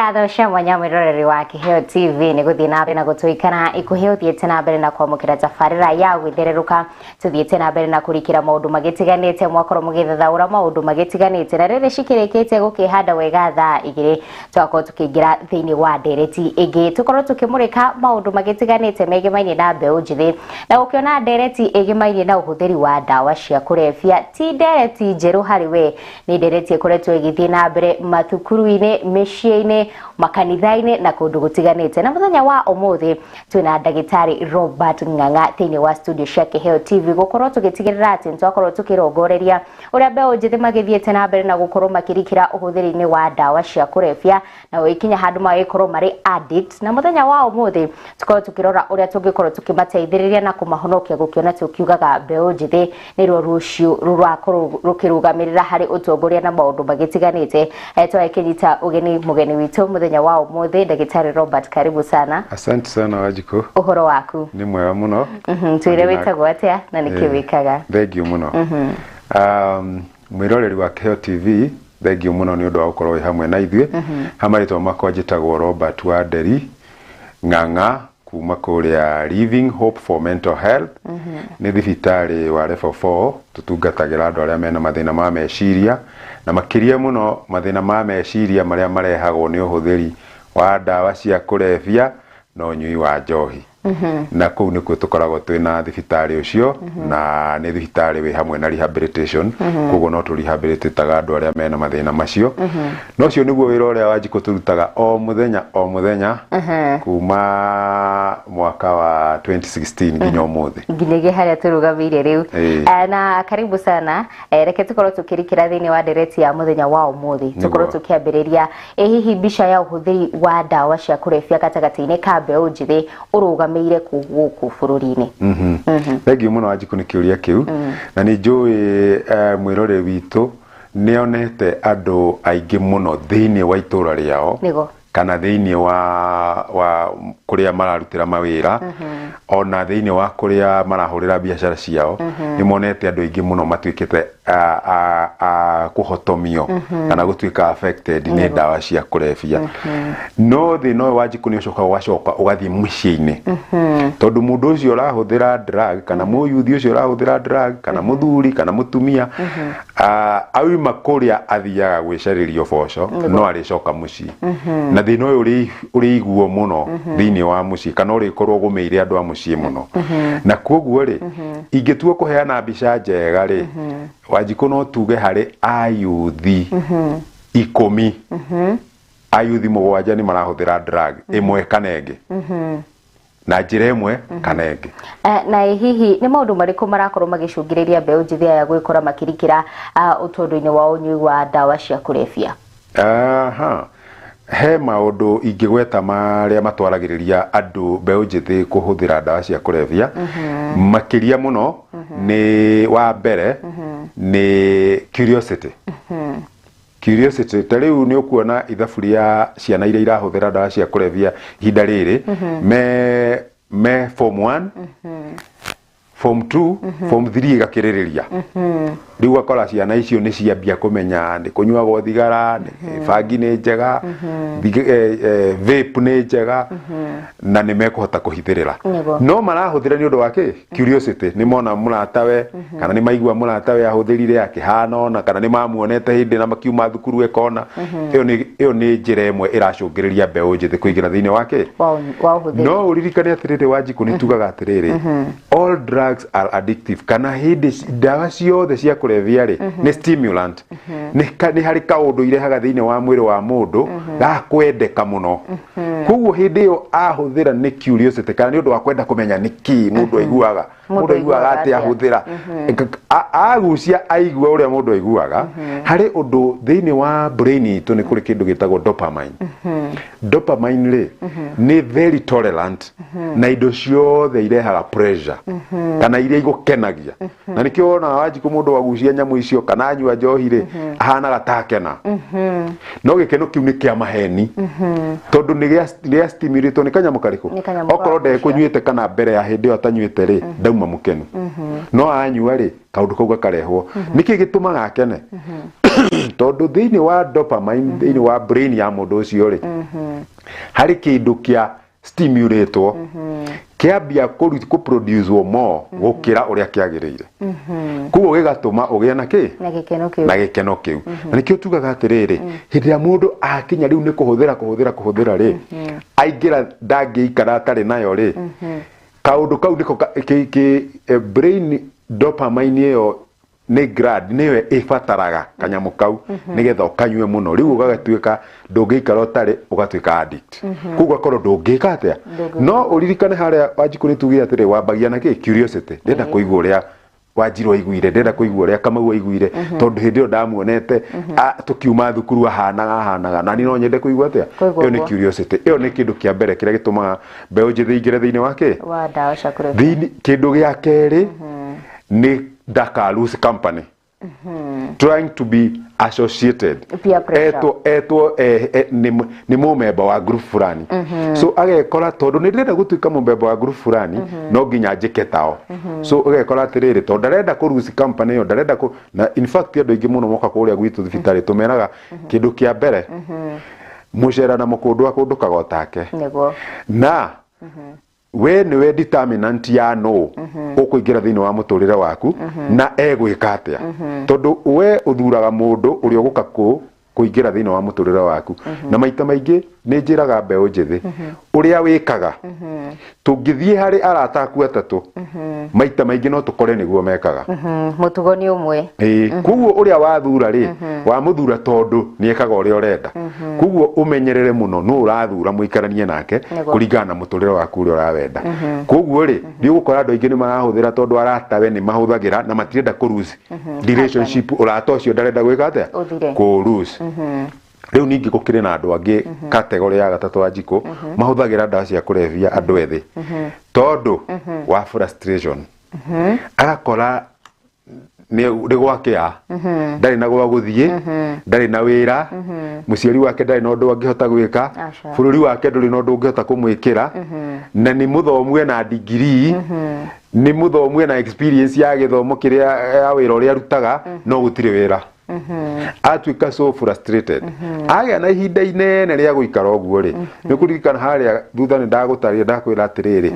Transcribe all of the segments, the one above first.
Ngatho cia mwanya mwĩroreri wa Kĩheo TV nĩ gũthiĩ na mbere na gũtũikara ikuhĩ ũthiĩte na mbere na kwamũkĩra tabarĩra ya gwĩthererũka. Tũthiĩte na mbere na kũrikĩra maũndũ magĩtiganĩte, mwakorwo mũgĩthathaũra maũndũ magĩtiganĩte, na rĩrĩ cikĩrĩkĩte gũkĩhanda wega thaa 2 twakorwo tũkĩingĩra thĩinĩ wa ndereti ĩngĩ, tũkorwo tũkĩmũrĩka maũndũ magĩtiganĩte megemainie na mbeũ njĩthĩ na gũkĩona ndereti ĩgemainie na ũhũthĩri wa ndawa cia kũrebia. Ti ndereti njerũ harĩ we, nĩ ndereti ĩkoretwo ĩgĩthiĩ na mbere mathukuru-inĩ, mĩciĩ-inĩ, makanitha-inĩ na kũndũ gũtiganĩte. Na mũthenya wa ũmũthĩ twĩna ndagĩtarĩ Robert Ng'ang'a thĩinĩ wa studio cia Kĩheo TV gũkorwo tũgĩtigĩrĩra atĩ nĩtwakorwo tũkĩrongoreria ũrĩa mbeũ njĩthĩ magĩthiĩte na mbere na gũkorwo makĩrikĩra ũhũthĩri-inĩ wa ndawa cia kũrebia na gũgĩkinya handũ magagĩkorwo marĩ addicts. Na mũthenya wa ũmũthĩ tũkorwo tũkĩrora ũrĩa tũngĩkorwo tũkĩmateithĩrĩria na kũmahonokia, gũkĩona tũkiugaga mbeũ njĩthĩ nĩruo rũciũ rũrakorwo rũkĩrũgamĩrĩra harĩ ũtongoria na maũndũ magĩtiganĩte. Twagĩkĩnyita ũgeni mũgeni witũ mũthenya wa ũmũthĩ, ndagĩtarĩ Robert, karibu sana. Asante sana, Wanjikũ. Ũhoro waku? Nĩ mwega mũno. Twĩre wĩtagwo atĩa na nĩkĩ wĩkaga? Thank you mũno. Mwĩroreri wa Kĩheo TV, thank you mũno nĩ ũndũ wa gũkorwo wĩ hamwe na ithuĩ. Ha marĩtwa makwa njĩtagwo Robert Wanderi Ng'ang'a kuma kũrĩa Living Hope for Mental Health. Nĩ thibitarĩ wa level 4 tũtungatagĩra andũ arĩa mena mathĩna ma meciria, na makĩria mũno mathĩna ma meciria marĩa marehagwo nĩ ũhũthĩri wa ndawa cia kũrebia na ũnyui wa njohi. Na kũu nĩkuo tũkoragwo twĩna thibitarĩ ũcio, na nĩ thibitarĩ wĩ hamwe na rehabilitation, koguo no tũ rehabilitataga andũ arĩa mena mathĩna macio. Na ũcio nĩguo wĩra ũrĩa Wanjikũ tũrutaga o mũthenya o mũthenya kuma mwaka wa 2016 nginya ũmũthĩ. Nginyagia harĩa tũrũgamĩire rĩu. Na karibu sana. Reke tũkorwo tũkĩrikĩra thĩinĩ wa ndereti ya mũthenya wa ũmũthĩ, tũkorwo tũkĩambĩrĩria hihi mbica ya ũhũthĩri wa ndawa cia kũrebia gatagatĩ-inĩ ka mbeũ njĩthĩ ũrũgamĩire kũ gũkũ bũrũri-inĩ? Thank you mũno, Wanjikũ, nĩ kĩũria kĩu, na nĩ njũĩ mwĩroreri witũ nĩ onete andũ aingĩ mũno thĩinĩ wa itũra rĩao kana thĩinĩ wa kũrĩa mararutĩra mawĩra, ona thĩinĩ wa kũrĩa marahũrĩra biacara ciao, nĩ monete andũ aingĩ mũno matuĩkĩte a kũhotomio kana gũtuĩka affected nĩ ndawa cia kũrebia. No thĩna ũyũ, Wanjikũ, nĩ ũcokaga ũgacoka ũgathiĩ mũciĩ-inĩ, tondũ mũndũ ũcio ũrahũthĩra drug kana mũyuthi ũcio ũrahũthĩra drug kana mũthuri kana mũtumia auma kũrĩa athiaga gwĩcarĩria ũboco, no arĩcoka mũciĩ na thĩna ũyũ ũrĩiguo mũno thĩinĩ wa mũciĩ kana ũrĩkorwo ũgũmĩire andũ a mũciĩ mũno. Na koguo rĩ, ingĩtua kũheana mbica njega rĩ, Wanjikũ, no tuge harĩ ayuthi 10, ayuthi 7 nĩ marahũthĩra drug ĩmwe kana ĩngĩ, na njĩra ĩmwe kana ĩngĩ. Na hihi nĩ maũndũ marĩkũ marakorwo magĩcũngĩrĩria mbeũ njĩthĩ aya gwĩkora makĩrikĩra ũtũndũ-inĩ wa ũnyui wa ndawa cia kũrebia? Aha. He maũndũ ingĩgweta marĩa matwaragĩrĩria andũ mbeũ njĩthĩ kũhũthĩra ndawa cia kũrebia. Makĩria mũno nĩ wa mbere nĩ curiosity. Curiosity, ta rĩu nĩ ũkuona ithabu rĩa ciana iria irahũthĩra ndawa cia kũrebia ihinda rĩrĩ me form 1, form 2, form 3 ĩgakĩrĩrĩria. Rĩu ũgakora ciana icio nĩ ciambia kũmenya nĩ kũnyuagwo thigara, bangi nĩ njega, vape nĩ njega, na nĩ mekũhota kũhithĩrĩra. No marahũthĩra nĩ ũndũ wa kĩ? Curiosity. Nĩ mona mũratawe kana nĩ maigua mũratawe ahũthĩrire akĩhana ona, kana nĩ mamuonete hĩndĩ na makiuma thukuru ekona. Ĩyo nĩ njĩra ĩmwe ĩracũngĩrĩria mbeũ njĩthĩ kũingĩra thĩinĩ wa kĩ? Wa ũhũthĩri. No ũririkane atĩrĩrĩ, Wanjikũ, nĩ tugaga atĩrĩrĩ, all drugs are addictive, kana hĩndĩ ndawa ciothe cia kũrebia rĩ, nĩ stimulant, nĩ harĩ kaũndũ irehaga thĩinĩ wa mwĩrĩ wa mũndũ ga kwendeka mũno. Koguo hĩndĩ ĩyo ahũthĩra nĩ curiosity kana nĩ ũndũ wa kwenda kũmenya nĩ kĩ mũndũ aiguaga, mũndũ aiguaga atĩa ahũthĩra. Agucia aigua ũrĩa mũndũ aiguaga, harĩ ũndũ thĩinĩ wa brain itũ, nĩ kũrĩ kĩndũ gĩtagwo dopamine. Dopamine rĩ, nĩ very tolerant na indo ciothe irehaga pressure kana iria igũkenagia, na nĩkĩo wonaga, Wanjikũ, mũndũ wagucia nyamũ icio kana anyua njohi rĩ, ahanaga ta akena, no gĩkeno kĩu nĩ kĩa maheni, tondũ nĩ gĩa stimulate nĩ kanyamũ karĩkũ? Nĩ kanyamũ Okorwo ka gucia. ndekũnyuĩte kana mbere ya hĩndĩ ĩyo atanyuĩte rĩ, ndauma. Ndauma mũkenu. No anyua rĩ, kaũndũ kau gakarehwo. Nĩkĩ gĩtũmaga akene? Tondũ thĩinĩ wa dopamine, thĩinĩ wa brain ya mũndũ ũcio rĩ, harĩ kĩndũ kĩa stimulatwo kĩambia kũproduce more gũkĩra ũrĩa kĩagĩrĩire. Koguo gĩgatũma ũgĩe na kĩ? Na gĩkeno kĩu. Na gĩkeno kĩu. Na nĩkĩo tugaga atĩrĩrĩ, hĩndĩ ĩrĩa mũndũ akinya rĩu nĩ kũhũthĩra kũhũthĩra kũhũthĩra rĩ, aingĩra ndangĩikara atarĩ nayo rĩ, kaũndũ kau nĩko brain dopamine ĩyo nĩ gland nĩyo ĩbataraga kanyamũ kau nĩgetha ũkanyue mũno. Rĩu ũgagatuĩka ndũngĩikara ũtarĩ, ũgatuĩka addict. Koguo ũgakorwo ndũngĩka atĩa. No ũririkane harĩa Wanjikũ nĩ tuge atĩrĩ, wambagia na kĩ? Curiosity. Ndĩrenda kũigua ũrĩa Wanjiru aiguire, ndĩrenda kũigua ũrĩa Kamau aiguire, tondũ hĩndĩ ĩyo ndamuonete tũkiuma thukuru ahanaga ahanaga, na niĩ no nyende kũigua atĩa. Ĩyo nĩ curiosity. Ĩyo nĩ kĩndũ kĩa mbere kĩrĩa gĩtũmaga mbeũ njĩthĩ ingĩre thĩinĩ wa kĩ? Wa ndawa cia kũrebia. Kĩndũ gĩa kerĩ nĩ ndaka lose company. Trying to be associated. Peer pressure. Etwo nĩ mũmemba wa group fulani. So agekora tondũ nĩ ndĩrenda gũtuĩka mũmemba wa group fulani, no nginya njĩke tao. So ũgekora atĩrĩrĩ, tondũ ndarenda kũ lose company ĩyo, ndarenda kũ, na in fact andũ aingĩ mũno moka kũrĩa gwitũ thibitarĩ tũmeraga kĩndũ kĩa mbere, mũcera na mũkũndũ akũndũkaga o take. Nĩguo. Na we nĩwe determinant ya no ũkũingĩra thĩinĩ wa mũtũrĩre waku na egwĩka atĩa. Tondũ we ũthuraga mũndũ ũrĩa ũgũka kũingĩra thĩinĩ wa mũtũrĩre waku. Na maita maingĩ nĩ njĩraga mbeũ njĩthĩ ũrĩa wĩkaga, tũngĩthiĩ harĩ arata aku atatũ, maita maingĩ no tũkore nĩguo mekaga. Mũtugo nĩ ũmwe. Koguo ũrĩa wathura rĩ, wamũthura tondũ nĩ ekaga ũrĩa ũrenda. Koguo ũmenyerere mũno nũ ũrathura mũikaranie nake kũringana na mũtũrĩre waku ũrĩa ũrawenda. Koguo rĩ, nĩ ũgũkora andũ aingĩ nĩ marahũthĩra tondũ aratawe nĩ mahũthagĩra na matirenda kũ lose relationship, ũrata ũcio ndarenda gwĩka atĩa? Kũ lose. Rĩu ningĩ gũkĩrĩ na andũ angĩ category ya gatatũ Wanjikũ mahũthagĩra ndawa cia kũrebia andũ ethĩ tondũ wa frustration. Agakora nĩ gwakĩa, ndarĩ na gwa gũthiĩ, ndarĩ na wĩra, mũciari wake ndarĩ na ũndũ angĩhota gwĩka, bũrũri wake ndũrĩ na ũndũ ũngĩhota kũmwĩkĩra, na nĩ mũthomu ena degree, nĩ mũthomu ena experience ya gĩthomo kĩrĩa ya wĩra ũrĩa arutaga, no gũtirĩ wĩra. Atuĩka so frustrated. Agĩa na ihinda inene rĩa gũikara ũguo rĩ, nĩ kũririkana harĩa thutha nĩ ndagũtarĩria ndakwĩra atĩrĩrĩ,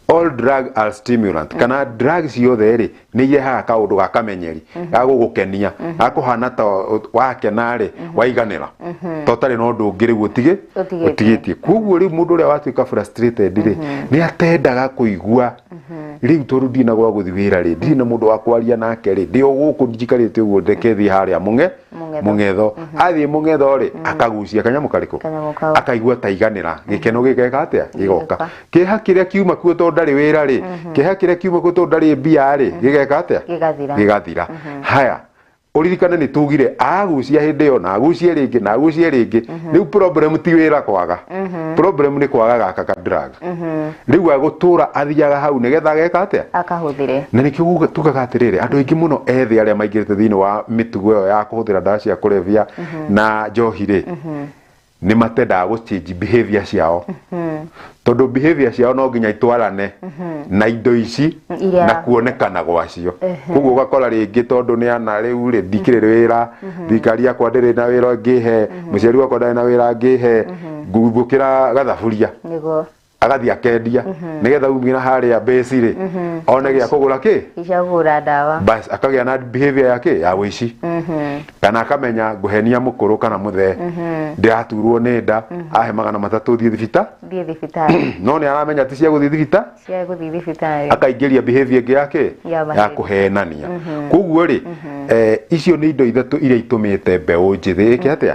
all drug are stimulant, kana drug ciothe rĩ nĩ irehaga kaũndũ ga kamenyeri ga gũgũkenia, ga kũhana ta wakena rĩ waiganĩra, ta ũtarĩ na ũndũ ũngĩ rĩu ũtigĩtie. Koguo rĩu mũndũ ũrĩa watuĩka frustrated rĩ, nĩ atendaga kũigua rĩu tondũ ndirĩ na gwa gũthiĩ wĩra rĩ, ndirĩ na mũndũ wa kwaria nake rĩ, ndĩ o gũkũ njikarĩte ũguo, reke thiĩ harĩa mũng'etho. Athiĩ mũng'etho rĩ, akagucia kanyamũ karĩkũ? Akaigua ta iganĩra, gĩkeno gĩgeka atĩa? Gĩgoka. Kĩeha kĩrĩa kiuma kuo tondũ ndarĩ wĩra rĩ, kĩeha kĩrĩa kiuma kuo tondũ ndarĩ mbia rĩ, gĩgeka atĩa? Gĩgathira. Haya, ũririkane nĩ tugire agucia hĩndĩ ĩyo na agucie rĩngĩ na agucie rĩngĩ. Rĩu problem ti wĩra kwaga, problem nĩ kwaga gaka ka drug. Rĩu agũtũra athiaga hau nĩgetha ageka atĩa? Akahũthĩre. Na nĩkĩo tugaga atĩrĩrĩ, andũ aingĩ mũno ethĩ arĩa maingĩrĩte thĩinĩ wa mĩtugo ĩyo ya kũhũthĩra ndawa cia kũrebia na njohi rĩ, nĩ matendaga gũ change behavior ciao. Tondũ behavior ciao no nginya itwarane na indo ici na kuonekana gwacio. Koguo ũgakora rĩngĩ tondũ nĩ ana rĩu rĩ, ndikĩrĩ wĩra, thirikari yakwa ndĩrĩ na wĩra ĩngĩhe, mũciari wakwa ndarĩ na wĩra angĩhe, nguthũkĩra gathaburia. Agathiĩ akendia nĩgetha umĩra harĩa base rĩ, one gĩa kũgũra kĩ? Gĩa kũgũra ndawa. Bas akagĩa na behavior ya kĩ? Ya ũici. Kana akamenya ngũhenia mũkũrũ kana mũthee, ndĩraturwo nĩ nda, ahe 300 thiĩ thibitarĩ. Thiĩ thibitarĩ. No nĩ aramenya ti cia gũthiĩ thibitarĩ? Cia gũthiĩ thibitarĩ. Akaingĩria behavior ĩngĩ ya kĩ? Ya kũhenania. Koguo rĩ, icio nĩ indo ithatũ iria itũmĩte mbeũ njĩthĩ ĩke atĩa?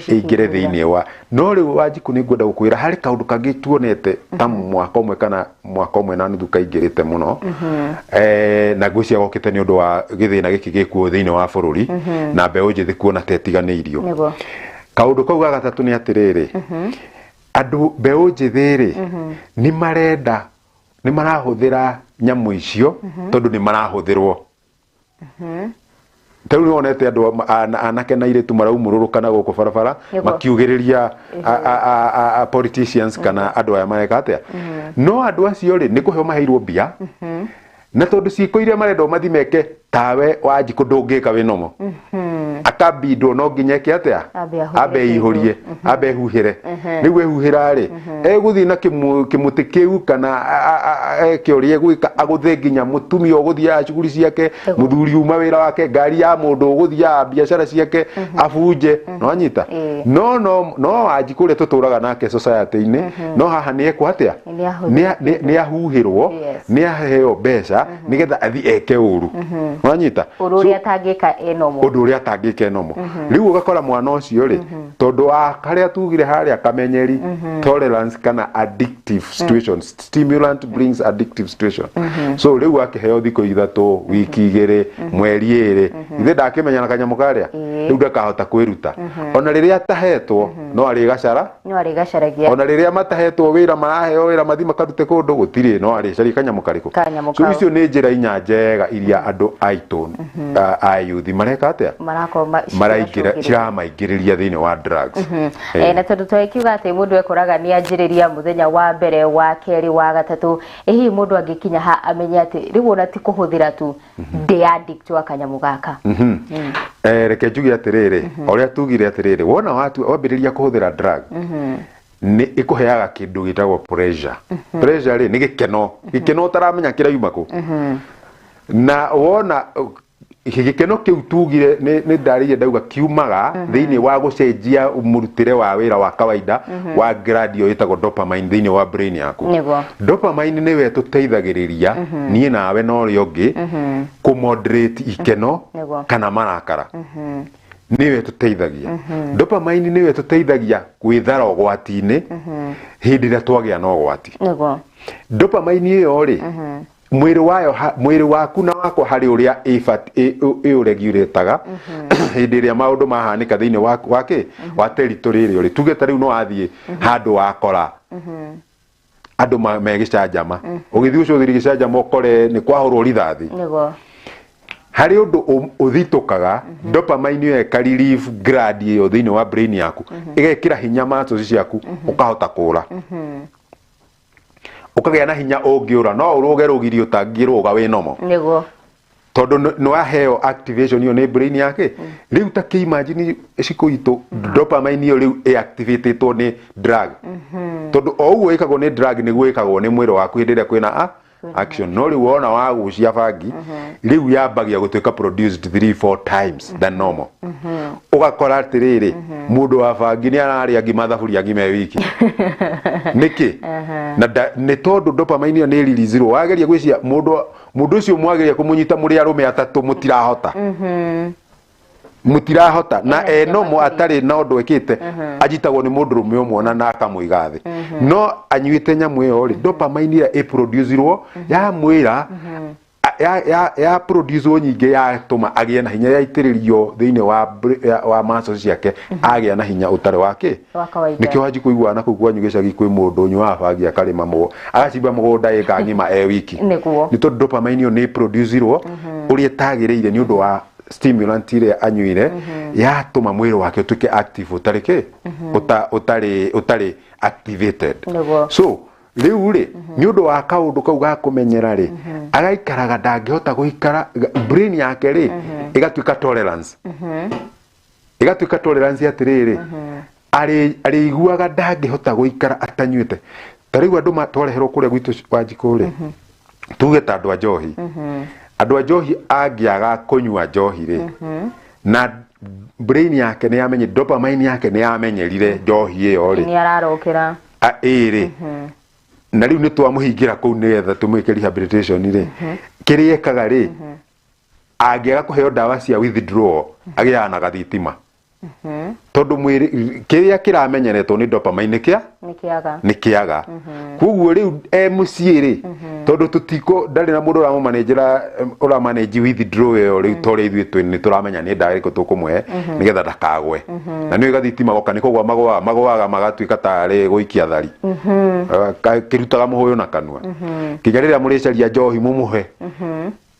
Ĩingĩre thĩinĩ wa. No rĩu Wanjikũ nĩ ngwenda gũkwĩra harĩ kaũndũ kangĩ tuonete ta mwaka ũmwe kana mwaka ũmwe na nuthu kaingĩrĩte mũno. Na ngwĩciria gokĩte nĩ ũndũ wa gĩthĩna gĩkĩ gĩkuo thĩinĩ wa bũrũri na mbeũ njĩthĩ kuona ta ĩtiganĩirio. Kaũndũ kau ga gatatũ nĩ atĩrĩrĩ, andũ mbeũ njĩthĩ rĩ, nĩ marenda, nĩ marahũthĩra nyamũ icio tondũ nĩ marahũthĩrwo. Ta rĩu nĩwonete andũ anake na airĩtu maraumũrũrũka na gũkũ barabara makiugĩrĩria politicians kana andũ aya mareka atĩa. No andũ acio rĩ, nĩ kũheo maheirwo mbia. Na tondũ ciĩko iria marenda mathi meke tawe Wanjikũ ndũngĩka wĩ nomo, akambindwo no nginya eke atĩa? Ambe ahũthĩre. Ambe ihurie, ambe ehuhĩre. Rĩu ehuhĩra rĩ, egũthiĩ na kĩmũtĩ kĩu kana eke ũrĩa egwĩka, agũthe nginya mũtumia ũgũthiaga cuguri ciake, mũthuri uma wĩra wake, ngari ya mũndũ ũgũthiaga biacara ciake abunje, nĩwanyita? No no no Wanjikũ ũrĩa tũtũraga nake society-inĩ, no haha nĩ ekwo atĩa? Nĩ ahũthĩre. Nĩ ahuhĩrwo, nĩ aheo mbeca nĩgetha athiĩ eke ũru, wanyita? Ũndũ ũrĩa atangĩka ĩnomo. Ũndũ ũrĩa atangĩka ĩnomo. Rĩu ũgakora mwana ũcio rĩ, tondũ wa harĩa tugire harĩa kamenyeri, tolerance kana addictive situation, stimulant brings addictive situation. So rĩu akĩheo thikũ 3, wiki 2, mweri 2, ithe ndakĩmenya na kanyamũ karĩa, rĩu ndakahota kwĩruta. Ona rĩrĩa atahetwo no arĩgacara, no arĩgacaragia. Ona rĩrĩa matahetwo wĩra, maraheo wĩra mathi makarute kũndũ gũtirĩ, no arĩcaria kanyamũ karĩkũ? Kanyamũ So kau. icio nĩ njĩra 4 njega iria andũ aitũ a youth mareka atĩa? Marakorwo maraingĩra ciracũngĩrĩria. Ciramaingĩrĩria thĩinĩ wa drugs. Na tondũ twakiuga atĩ mũndũ ekoraga nĩ anjĩrĩria mũthenya wa mbere, wa kerĩ, wa gatatũ, ĩ hihi mũndũ angĩkinya ha amenye atĩ rĩu ona ti kũhũthĩra tu, ndĩ addict wa kanyamũ gaka? Reke njuge atĩrĩrĩ, o ũrĩa tugire atĩrĩrĩ, wona wambĩrĩria kũhũthĩra drug, nĩ ĩkũheaga kĩndũ gĩtagwo pressure. Pressure rĩ, nĩ gĩkeno, gĩkeno ũtaramenya kĩrauma kũ. Na wona gĩkeno kĩu tugire nĩ ndarĩire ndauga kiumaga thĩinĩ wa gũcenjia mũrutĩre wa wĩra wa kawaida wa gland ĩyo ĩtagwo dopamine thĩinĩ wa brain yaku. Dopamine nĩwe ĩtũteithagĩrĩria niĩ nawe na ũrĩa ũngĩ kũ moderate ikeno kana marakara. Nĩwe ĩtũteithagia. Dopamine nĩwe ĩtũteithagia gwĩthara ũgwati-inĩ hĩndĩ ĩrĩa twagĩa na ũgwati. Dopamine ĩyo rĩ, mwĩrĩ wayo mwĩrĩ waku na wakwa harĩ ũrĩa ĩũregurĩtaga hĩndĩ ĩrĩa maũndũ mahanĩka thĩinĩ wa kĩ? Wa territory ĩrĩa ũrĩ. Tuge ta rĩu no wathiĩ handũ wakora andũ me gĩcanjama, ũgĩthiĩ ũcũthĩrĩrie gĩcanjama ũkore nĩ kwahũrwo rithathi. Harĩ ũndũ ũthitũkaga, dopamine ĩyo ĩka relief gland ĩyo thĩinĩ wa brain yaku, ĩgekĩra hinya muscles ciaku, ũkahota kũra. Ũkagĩa na hinya ũngĩũra, no ũrũge rũgiri ũtangĩrũga wĩ normal. Tondũ nĩ waheo activation ĩyo nĩ brain yake. Rĩu ta kĩ imagine cikũ itũ dopamine ĩyo rĩu ĩactivatĩtwo nĩ drug. Tondũ o ũguo ĩkagwo nĩ drug nĩguo ĩkagwo nĩ mwĩrĩ waku hĩndĩ ĩrĩa kwĩna action. No rĩu wona wagucia bangi, rĩu yambagia gũtuĩka produced 3-4 times than normal. Ũgakora atĩrĩrĩ, mũndũ wa bangi nĩ ararĩa ngima thaburia ngima e wiki. Nĩkĩ? Na nĩ tondũ dopamine ĩyo nĩ release-irwo. Wageria gwĩcia mũndũ ũcio mwageria kũmũnyita mũrĩ arũme atatũ mũtirahota. Mũtirahota. Na Ena eno hinya makĩria. atarĩ na ũndũ ekĩte, anyitagwo nĩ mũndũ ũmwe ũmwe na akamũiga thĩ. No anyuĩte nyamũ ĩyo rĩ, dopamine ĩrĩa ĩproduce-irwo, yamwĩra, ya produce-wo nyingĩ yatũma agĩe na hinya, yaitĩrĩrio thĩinĩ wa muscles ciake, agĩa na hinya ũtarĩ wa kĩ? Wa kawaida. Nĩkĩo wanji kũiguana na kũu kwanyu gĩcagi kwĩ mũndũ ũnyuaga bangi akarĩma agacimba mũgũnda ĩka ng'ima e wiki. Nĩguo. Nĩ tondũ dopamine ĩyo nĩ ĩproduce-irwo ũrĩa ĩtagĩrĩire nĩ ũndũ wa stimulant ĩrĩa anyuire, yatũma mwĩrĩ wake ũtuĩke active ũtarĩ kĩ? Ũtarĩ activated. So rĩu rĩ, nĩ ũndũ wa kaũndũ kau ga kũmenyera rĩ, agaikaraga ndangĩhota gũikara, brain yake rĩ, ĩgatuĩka tolerance. Ĩgatuĩka tolerance atĩrĩrĩ, arĩiguaga ndangĩhota gũikara atanyuĩte. Ta rĩu andũ twareherwo kũrĩa gwitũ Wanjikũ rĩ, tuge ta andũ a njohi. Andũ a njohi angĩaga kũnyua njohi rĩ, na brain yake nĩ yamenye, dopamine yake nĩ yamenyerire njohi ĩyo rĩ. Nĩ ararokera. Ĩĩ rĩ. Na rĩu nĩ twamũhingĩra kũu nĩgetha tũmwĩke rehabilitation rĩ. Kĩrĩa ekaga rĩ, angĩaga kũheo ndawa cia withdrawal, agĩaga na gathitima. Tondũ mwĩrĩ, kĩrĩa kĩramenyeretwo nĩ dopamine kĩa? Nĩ kĩaga. Nĩ kĩaga. Koguo rĩu e mũciĩ rĩ, tondũ tũtiko, ndarĩ na mũndũ ũramũmanĩnjĩra, ũramanĩnji withdrawal ĩyo rĩu, tondũ ithuĩ twĩ nĩ tũramenya nĩ ndawa ĩrĩkũ tũkũmũhe, nĩgetha ndakagwe. Na nĩũĩ gathitima goka nĩ kũgwa magwaga, magwaga magatuĩka tarĩ gũikia thari. Kĩrutaga mũhũyũ na kanua. Nginya rĩrĩa mũrĩcaria njohi mũmũhe.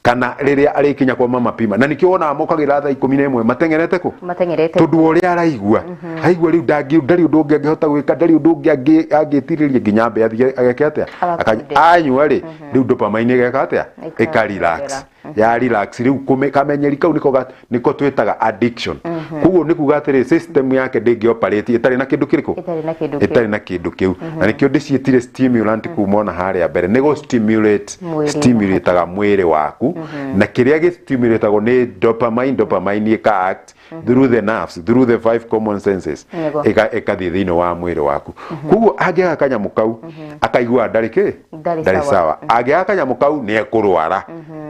Kana rĩrĩa arĩkinya kwa mama pima, na nĩkĩo wonaga mokagĩra thaa 11 mateng'erete kũ? Mateng'erete. Tondũ ũrĩa araigua, aigua rĩu ndarĩ ũndũ ũngĩ angĩhota gwĩka, ndarĩ ũndũ ũngĩ angĩtirĩria nginya ambe athiĩ ageke atĩa? Agakunde. Anyua rĩ, rĩu dopamine ĩgeka atĩa? Ĩka Ĩka relax. Ya relax rĩu kamenyeri kau nĩko twĩtaga addiction. Koguo nĩ kuga atĩrĩ, system yake ndĩngĩ operate ĩtarĩ na kĩndũ kĩrĩkũ? Ĩtarĩ na kĩndũ kĩu. Ĩtarĩ na kĩndũ kĩu. Na nĩkĩo ndĩciĩtire stimulant kuma ona harĩa mbere, nĩ gũ stimulate, Mwĩrĩ. stimulataga mwĩrĩ waku. Na kĩrĩa gĩ stimulatagwo nĩ dopamine, dopamine ĩka act through the nerves, through the 5 common senses. Ĩkathiĩ thĩinĩ wa mwĩrĩ waku. Koguo angĩaga kanyamũ kau, akaigua ndarĩ kĩ? Ndarĩ Ndarĩ sawa. sawa. Angĩaga kanyamũ kau nĩ ekũrwara.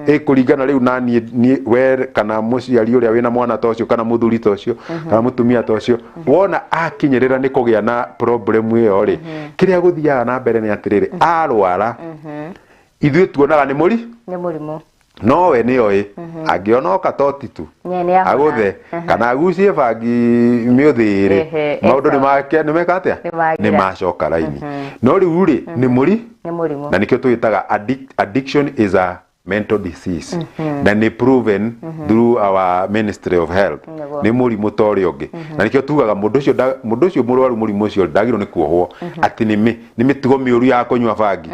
Ĩkũringana rĩu na niĩ we kana mũciari ũrĩa wĩna mwana ta ũcio, kana mũthuri ta ũcio, kana mũtumia ta ũcio, wona akinyĩrĩra nĩ kũgĩa na problem ĩyo rĩ, kĩrĩa gũthiaga na mbere nĩ atĩrĩrĩ, arwara, ithuĩ tuonaga nĩ mũri? Nĩ mũrimũ. No we nĩ oĩ, angĩona oka toti tu, Nye nĩ ahona. agũthe, kana agucie bangi mĩũthĩ rĩ, maũndũ Sawa. nĩ meka atĩa? Nĩ magira. Nĩ macoka raini. No rĩu rĩ, nĩ mũri? Nĩ mũrimũ. Na nĩkĩo twĩtaga addiction is a mental disease. Na nĩ proven through our Ministry of Health. Nĩ mũrimũ ta ũrĩa ũngĩ. Na nĩkĩo tugaga mũndũ ũcio mũrwaru mũrimũ ũcio ndagĩrĩirwo nĩ kuohwo atĩ nĩ mĩtugo mĩũru ya kũnyua bangi.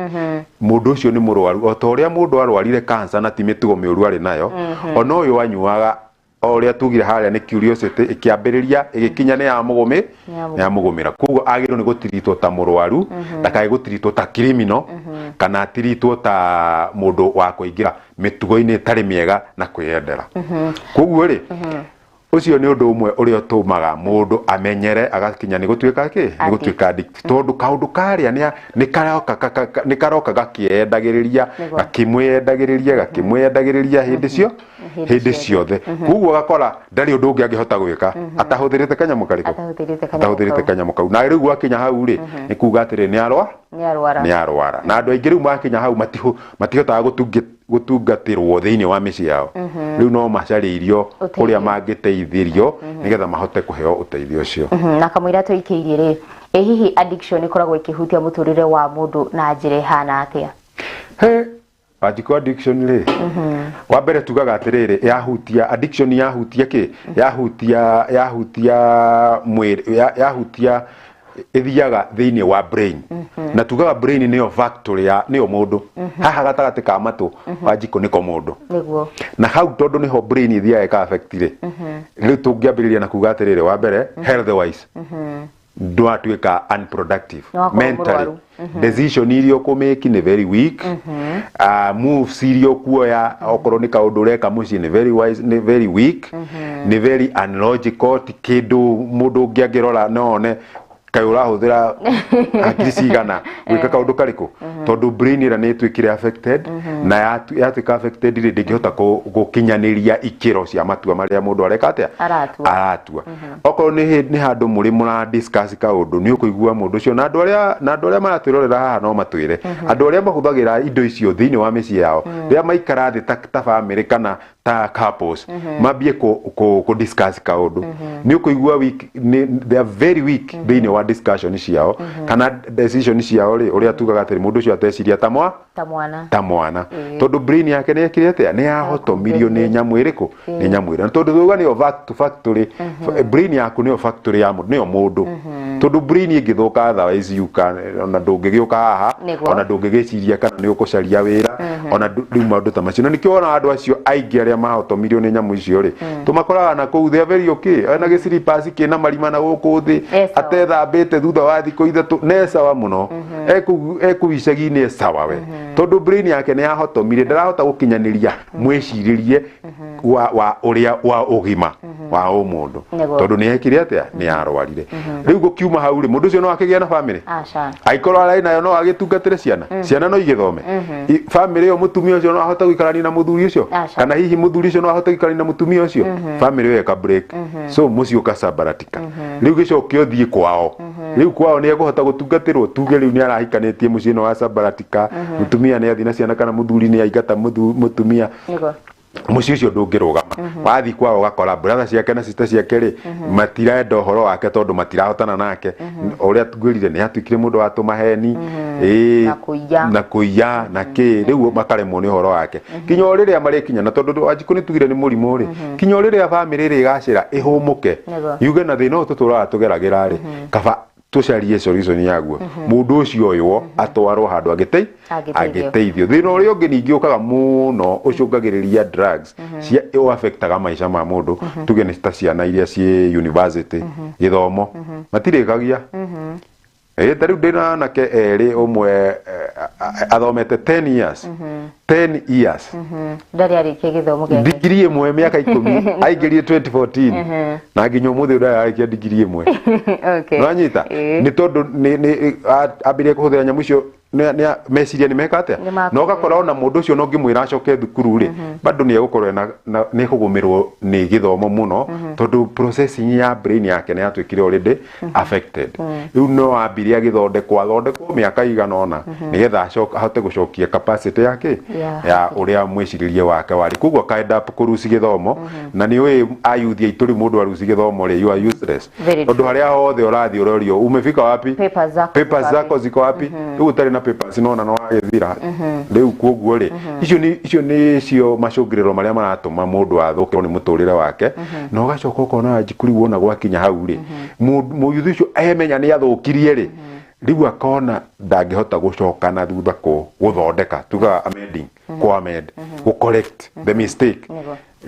Mũndũ ũcio nĩ mũrwaru o ta ũrĩa mũndũ arwarire cancer na ti mĩtugo mĩũru arĩ nayo. Ona ũyũ anyuaga o ũrĩa tugire harĩa nĩ curiosity ĩkĩambĩrĩria ĩgĩkinya nĩ ya mũgũmĩ, nĩ ya mũgũmĩra. Koguo agĩrĩirwo nĩ gũtiritwo ta mũrwaru, ndakae gũtiritwo ta criminal, kana atiritwo ta mũndũ wa kũingĩra mĩtugo-inĩ ĩtarĩ mĩega na kwĩyendera. Koguo rĩ, ũcio nĩ ũndũ ũmwe ũrĩa ũtũmaga mũndũ amenyere agakinya nĩ gũtuĩka kĩ? Nĩ gũtuĩka addict. Tondũ kaũndũ karĩa nĩ karoka gakĩendagĩrĩria, gakĩmwĩendagĩrĩria, gakĩmwĩendagĩrĩria hĩndĩ cio, Hĩndĩ hĩndĩ ciothe. Koguo ũgakora ndarĩ ũndũ ũngĩ angĩhota gwĩka atahũthĩrĩte kanyamũ karĩkũ? Atahũthĩrĩte kanyamũ Atahũthĩrĩte kau. kanyamũ kau. Na rĩu gwakinya hau rĩ, nĩ kuga atĩrĩ, nĩ arwa? Nĩ arwara. Nĩ arwara. Na andũ aingĩ rĩu makinya hau matihotaga gũtungatĩrwo thĩinĩ wa mĩciĩ yao. Rĩu no macarĩirio Ũteithio. kũrĩa mangĩteithĩrio nĩgetha mahote kũheo ũteithio ũcio. Na kamũira tũikĩirie rĩ, ĩ hihi addiction ĩkoragwo ĩkĩhutia mũtũrĩre wa mũndũ na njĩra ĩhana atĩa? He, Wanjikũ, addiction rĩ, wa mbere tugaga atĩrĩrĩ, yahutia addiction, yahutia kĩ? Yahutia, yahutia mwĩrĩ, yahutia ĩthiaga thĩinĩ wa brain. Na tugaga brain nĩyo factory ya, nĩyo mũndũ. Haha gatagatĩ ka matũ, Wanjikũ nĩko mũndũ. Na hau tondũ nĩho brain ĩthiaga ĩka affect rĩ, rĩu tũngĩambĩrĩria na kuga atĩrĩrĩ, wa mbere, health wise, ndwatuĩka unproductive Nĩwakorwo mentally. mũrwaru. Decision iria ũkũmake nĩ very weak. Moves iria ũkuoya, okorwo nĩ kaũndũ ũreka mũciĩ nĩ very wise, nĩ very weak. Nĩ very unlogical, ti kĩndũ mũndũ ũngĩ angĩrora no one kaĩ ũrahũthĩra hakiri cigana gwĩka kaũndũ karĩkũ, tondũ brain ĩrĩa nĩ ĩtuĩkire affected, na yatuĩka affected rĩ, ndĩngĩhota gũkinyanĩria ikĩro cia matua marĩa mũndũ areka atĩa? Aratua. Aratua. Okorwo nĩ handũ mũrĩ mũra discuss kaũndũ, nĩ ũkũigua mũndũ ũcio, na andũ arĩa maratwĩrorera haha no matwĩre, andũ arĩa mahũthagĩra indo icio thĩinĩ wa mĩciĩ yao, rĩrĩa maikara thĩ ta family kana ta couples, mambie kũ discuss kaũndũ, nĩ ũkũigua weak, nĩ, they are very weak thĩinĩ wa discussion ciao kana decision ciao rĩ, ũrĩa tugaga atĩrĩ, mũndũ ũcio ateciria ta mwa? Ta mwana. Ta mwana. Tondũ brain yake nĩ ekire atĩa? Nĩ yahotomirio nĩ nyamũ ĩrĩkũ? Nĩ nyamũ ĩrĩa. Tondũ tuga nĩyo factory, brain yaku nĩyo factory ya mũndũ, nĩyo mũndũ. Tondũ brain ĩngĩthũka otherwise you can, ona ndũngĩgĩũka haha, ona ndũngĩgĩciria kana nĩ ũgũcaria wĩra, ona rĩu maũndũ ta macio. Na nĩkĩo wona andũ acio aingĩ arĩa mahotomirio nĩ nyamũ icio rĩ, tũmakoraga na kũu, they are very okay. Ena gĩciripasi kĩna marima na gũkũ thĩ, atethambĩte thutha wa thikũ ithatũ, nĩ sawa mũno. Ekũu icagi-inĩ e sawa we. Tondũ brain yake nĩ yahotomire, ndarahota gũkinyanĩria mwĩcirĩrie wa ũrĩa wa ũgima wa ũmũndũ. Tondũ nĩ ekire atĩa? Nĩ arwarire. Rĩu gũkiuma hau rĩ, mũndũ ũcio no akĩgĩe na family? Aca. Angĩkorwo ararĩ nayo no agĩtungatĩre ciana? Ciana no igĩthome? Family ĩyo mũtumia ũcio no ahote gũikarania na mũthuri ũcio? Aca. Kana hihi mũthuri ũcio no ahote gũikarania na mũtumia ũcio? Family ĩyo ĩka break. So mũciĩ ũkacambaratika. Rĩu gĩcoke ũthiĩ kwao. Rĩu kwao nĩ ekũhota gũtungatĩrwo, tuge rĩu nĩ arahikanĩtie mũciĩ no wacambaratika, mũtumia nĩ athiĩ na ciana kana mũthuri nĩ aingata mũtumia. Mũciĩ ũcio ndũngĩrũgama. Wathiĩ kwao ũgakora brother ciake na sister ciake rĩ, matirenda ũhoro wake tondũ matirahotana nake. Ũrĩa ngwĩrire, nĩ atuĩkire mũndũ wa tũmaheni. Na kũiya. Na kũiya na kĩ. Rĩu makaremwo nĩ ũhoro wake kinya o rĩrĩa marĩkinya, na tondũ Wanjikũ nĩ tugire nĩ mũrimũ rĩ, kinya o rĩrĩa bamĩrĩ ĩrĩ ĩgacĩra ĩhũmũke, yuge na thĩna ũyũ tũtũraga tũgeragĩra rĩ, kaba tũcarie solution yaguo, mũndũ ũcio oywo atwarwo handũ Angĩteithio. Angĩteithio. Thĩna ũrĩa ũngĩ ningĩ ũkaga mũno ũcũngagĩrĩria drugs cia ũaffectaga maica ma mũndũ, tuge nĩ ta ciana iria ciĩ university, gĩthomo matirĩkagia. Ĩ ta rĩu ndĩna anake erĩ, ũmwe athomete 10 years, 10 years. Ndarĩ arĩkia gĩthomo gĩake. Digiri ĩmwe mĩaka 10, aingĩrire 2014 na nginya ũmũthĩ ũyũ ndararĩkia digiri ĩmwe. Nĩwanyita? Nĩ tondũ ambĩrĩrie kũhũthĩra nyamũ icio, meciria nĩ meka atĩa? Nĩ makũrĩte. Na ũgakora ona mũndũ ũcio no ngĩmwĩra acoke thukuru rĩ, bado nĩ egũkorwo nĩ ekũgũmĩrwo nĩ gĩthomo mũno, tondũ processing ya brain yake nĩ yatuĩkire already affected. Rĩu no ambire agĩthondekwo, athondekwo mĩaka igana ũna nĩgetha ahote gũcokia capacity yake ya ũrĩa mwĩcirĩrie wake warĩ. Koguo aka up kũruci gĩthomo, na nĩ ũĩ ayuthi aitũ rĩu, mũndũ aruci gĩthomo rĩ, you are useless. Very. Tondũ harĩa hothe ũrathiĩ ũrorio, "Umefika wapi?" Papers zako "Papers ziko wapi?" zako ziko wapi?" Rĩu ũtarĩ na papers nona no wagĩthira rĩu. Koguo rĩ, icio nĩ cio macũngĩrĩro marĩa maratũma mũndũ athũkĩrwo nĩ mũtũrĩre wake. Na ũgacoka ũkona, Wanjikũ, rĩu wona gwakinya hau rĩ, mũyuthi ũcio emenya nĩ athũkirie rĩ, rĩu akona ndangĩhota gũcoka na thutha gũthondeka, tugaga amending, kũ amend, gũ correct the mistake.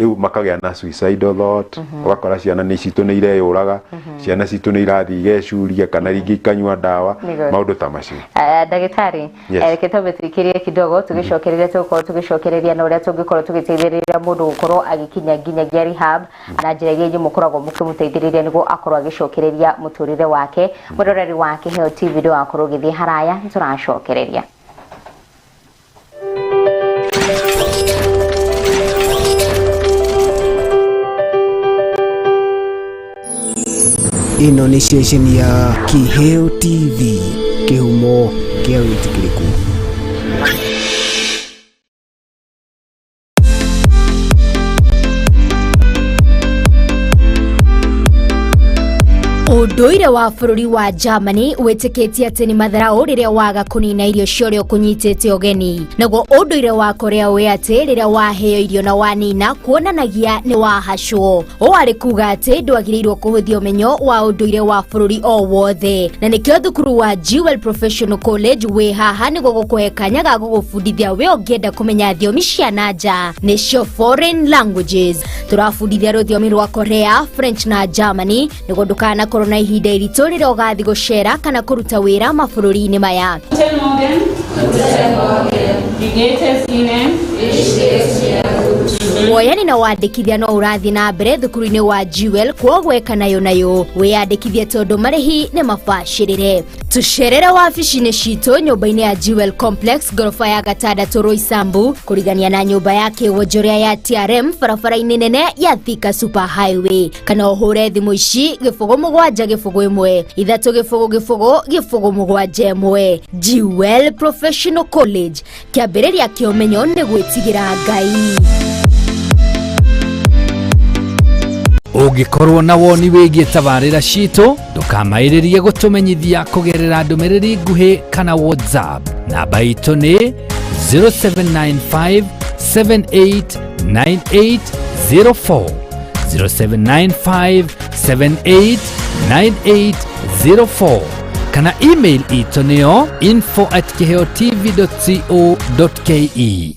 Rĩu makagĩa na suicidal thought. Ũgakora ciana nĩ citũ nĩ ireyũraga, ciana citũ nĩ irathiĩ igecuria kana rĩngĩ ikanyua ndawa. Maũndũ ta macio. Ndagĩtarĩ, Yes. Reke twambe tũikĩrie kidogo, tũgĩcokereria tũgũkorwo tũgĩcokereria na ũrĩa tũngĩkorwo tũgĩteithĩrĩria mũndũ gũkorwo agĩkinya nginyagia rehab, na njĩra iria inyuĩ mũkoragwo mũkĩmũteithĩrĩria nĩguo akorwo agĩcokereria mũtũrĩre wake. Mwĩroreri wa Kĩheo TV, ndũgakorwo ũgĩthiĩ haraya, nĩtũracokereria. Ĩno nĩ ceceni ya Kĩheo TV, kĩhumo kĩa wĩtĩkĩrĩku. Ũndũire wa bũrũri wa Germany wĩtĩkĩtie atĩ nĩ matharaũ rĩrĩa waga kũnina irio cia ũrĩa ũkũnyitĩte ũgeni. Naguo ũndũire wa Korea ũĩ atĩ rĩrĩa waheo irio na wanina, kuonanagia nĩ wahacwo. Ũũ arĩ kuga atĩ ndwagĩrĩirwo kũhũthia ũmenyo wa ũndũire wa bũrũri o wothe, na nĩkĩo thukuru wa Jewel Professional College wĩ haha nĩguo gũkũhe kanya ga gũgũbundithia we ũngĩenda kũmenya thiomi cia na nja, nĩcio foreign languages. Tũrabundithia rũthiomi rwa Korea, French na Germany nĩguo ndũkanakorwo na ihinda iritũ rĩrĩa ũgathiĩ gũcera kana kũruta wĩra mabũrũri-inĩ maya. Guten Morgen. Guten Morgen. Wie geht es Ihnen? Woyani na wandĩkithia no ũrathiĩ na mbere thukuru-inĩ wa Jewel, kwoguo eka nayo nayo wĩyandĩkithie tondũ marĩhi nĩ mabacĩrĩre. Tũcerere wabici-inĩ citũ nyũmba-inĩ ya Jewel Complex, ngoroba ya gatandatũ, Roysambu, kũrigania na nyũmba ya kĩwonjoria ya TRM, barabara-inĩ nene ya Thika Super Highway, kana ũhũre thimũ ici: 0 7 0 1 3 0 0 0 7 1. Jewel Professional College, kĩambĩrĩria kĩa ũmenyo nĩ gwĩtigĩra Ngai. Ũngĩkorwo na woni wĩgiĩ tabarĩra citũ, ndũkamaĩrĩrie gũtũmenyithia kũgerera ndũmĩrĩri nguhĩ kana WhatsApp. Namba itũ nĩ 0795 789804, 0795 789804, kana email itũ nĩyo info@kiheotv.co.ke.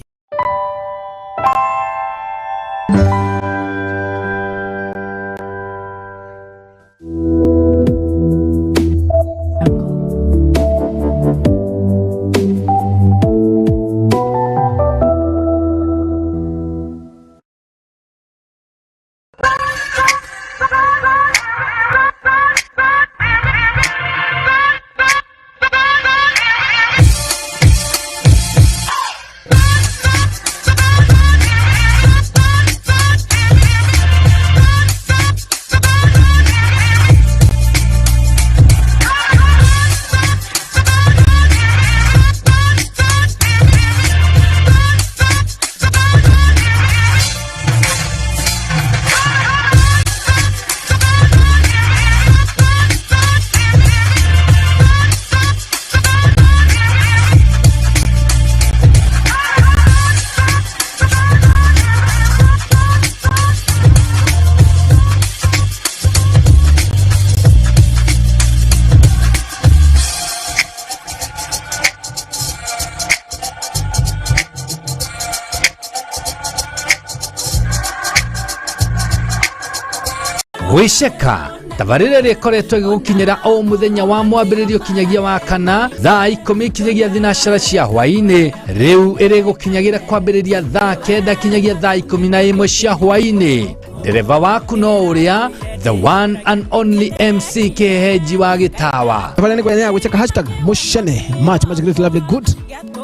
Gwĩceka tabarĩra ĩrĩa ĩkoretwo ĩgĩgũkinyĩra o mũthenya wa mwambĩrĩrio kinyagia wa kana thaa 10 kinyagia thinacara cia hwaĩ-inĩ, rĩu ĩrĩgũkinyagĩra kwambĩrĩria thaa 9 kinyagia thaa 11 cia hwaĩ-inĩ. Ndereba waku no ũrĩa the one and only MC Kĩhehenji wa Gĩtawa. Tabarĩra nĩ ya gwĩceka hashtag mushene much much great lovely good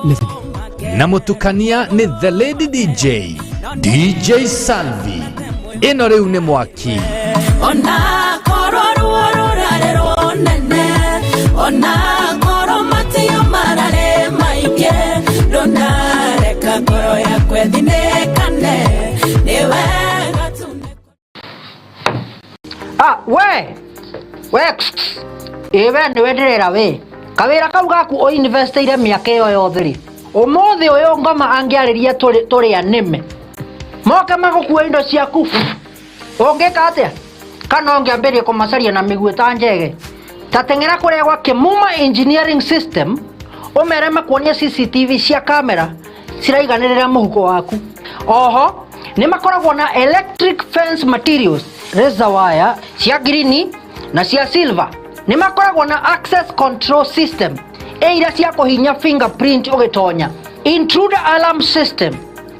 listening. Na mũtukania nĩ the lady DJ, DJ Salvi. Ĩno rĩu nĩ mwaki. Ona korwo ruo rũrarĩ rũnene, ona korwo matio mararĩ maingĩ, ndũnareka ngoro yakwa ĩthinĩkane, nĩ wega tu. Ah, we we ĩ we nĩwe ndĩrera we kawĩra kau gaku ũinvestĩire mĩaka ĩyo yothe rĩ, ũmũthĩ ũyũ ngoma angĩarĩria tũrĩ anĩme moke magũkue indo ciaku, ũngĩka atĩa? Kana ũngĩambĩrĩria kũmacaria na mĩguĩ ta njege? Ta teng'era kũrĩa gwa Kĩmuma Engineering System ũmere makuonie CCTV cia kamera ciraiganĩrĩra mũhuko waku. Oho nĩ makoragwo na electric fence materials, razor wire cia green na cia silver. Nĩ makoragwo na access control system ĩ iria cia kũhinya fingerprint ũgĩtonya, intruder alarm system,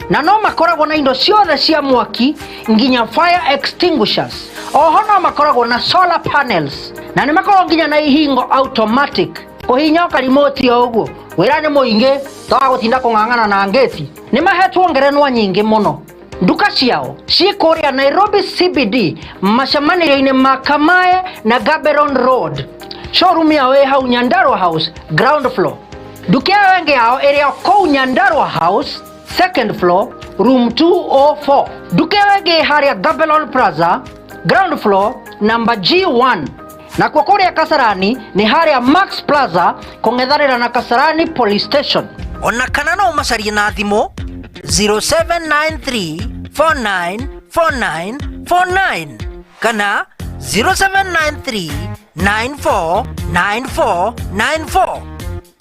na no makoragwo na indo ciothe cia mwaki nginya fire extinguishers. Oho no makoragwo na solar panels na nĩ makoragwo nginya na ihingo automatic kũhinya karimoti o ũguo. Wĩra nĩ mũingĩ toga gũtinda kũng'ang'ana na ngĩti. Nĩ mahetwo ngerenwa nyingĩ mũno. Nduka ciao ciĩ kũrĩa Nairobi CBD macemanĩrio-inĩ ma Kamae na Gaborone Road. Showroom yao ĩ hau Nyandarua House ground floor. Nduka ĩyo ĩngĩ yao ĩrĩ o kũu Nyandarua House second floor room 204. Nduka ĩyo ĩngĩ harĩa Gaborone Plaza ground floor number G1. Nakuo kũrĩa Kasarani nĩ harĩa Max Plaza kũng'ethanĩra na Kasarani Police Station. Ona kana no ũmacarie na thimũ 0793 4949 49 kana 0793 9494 94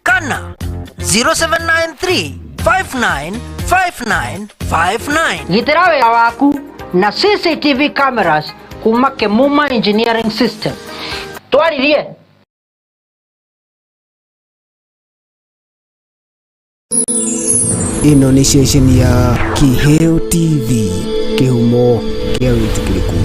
kana 0793 5959 59. Gitĩra wĩra waku na CCTV cameras kuma Kĩmuma Engineering System. Twaririe. Ĩno nĩ ceceni ya Kĩheo TV, kĩhumo kĩa wĩtĩkĩrĩku.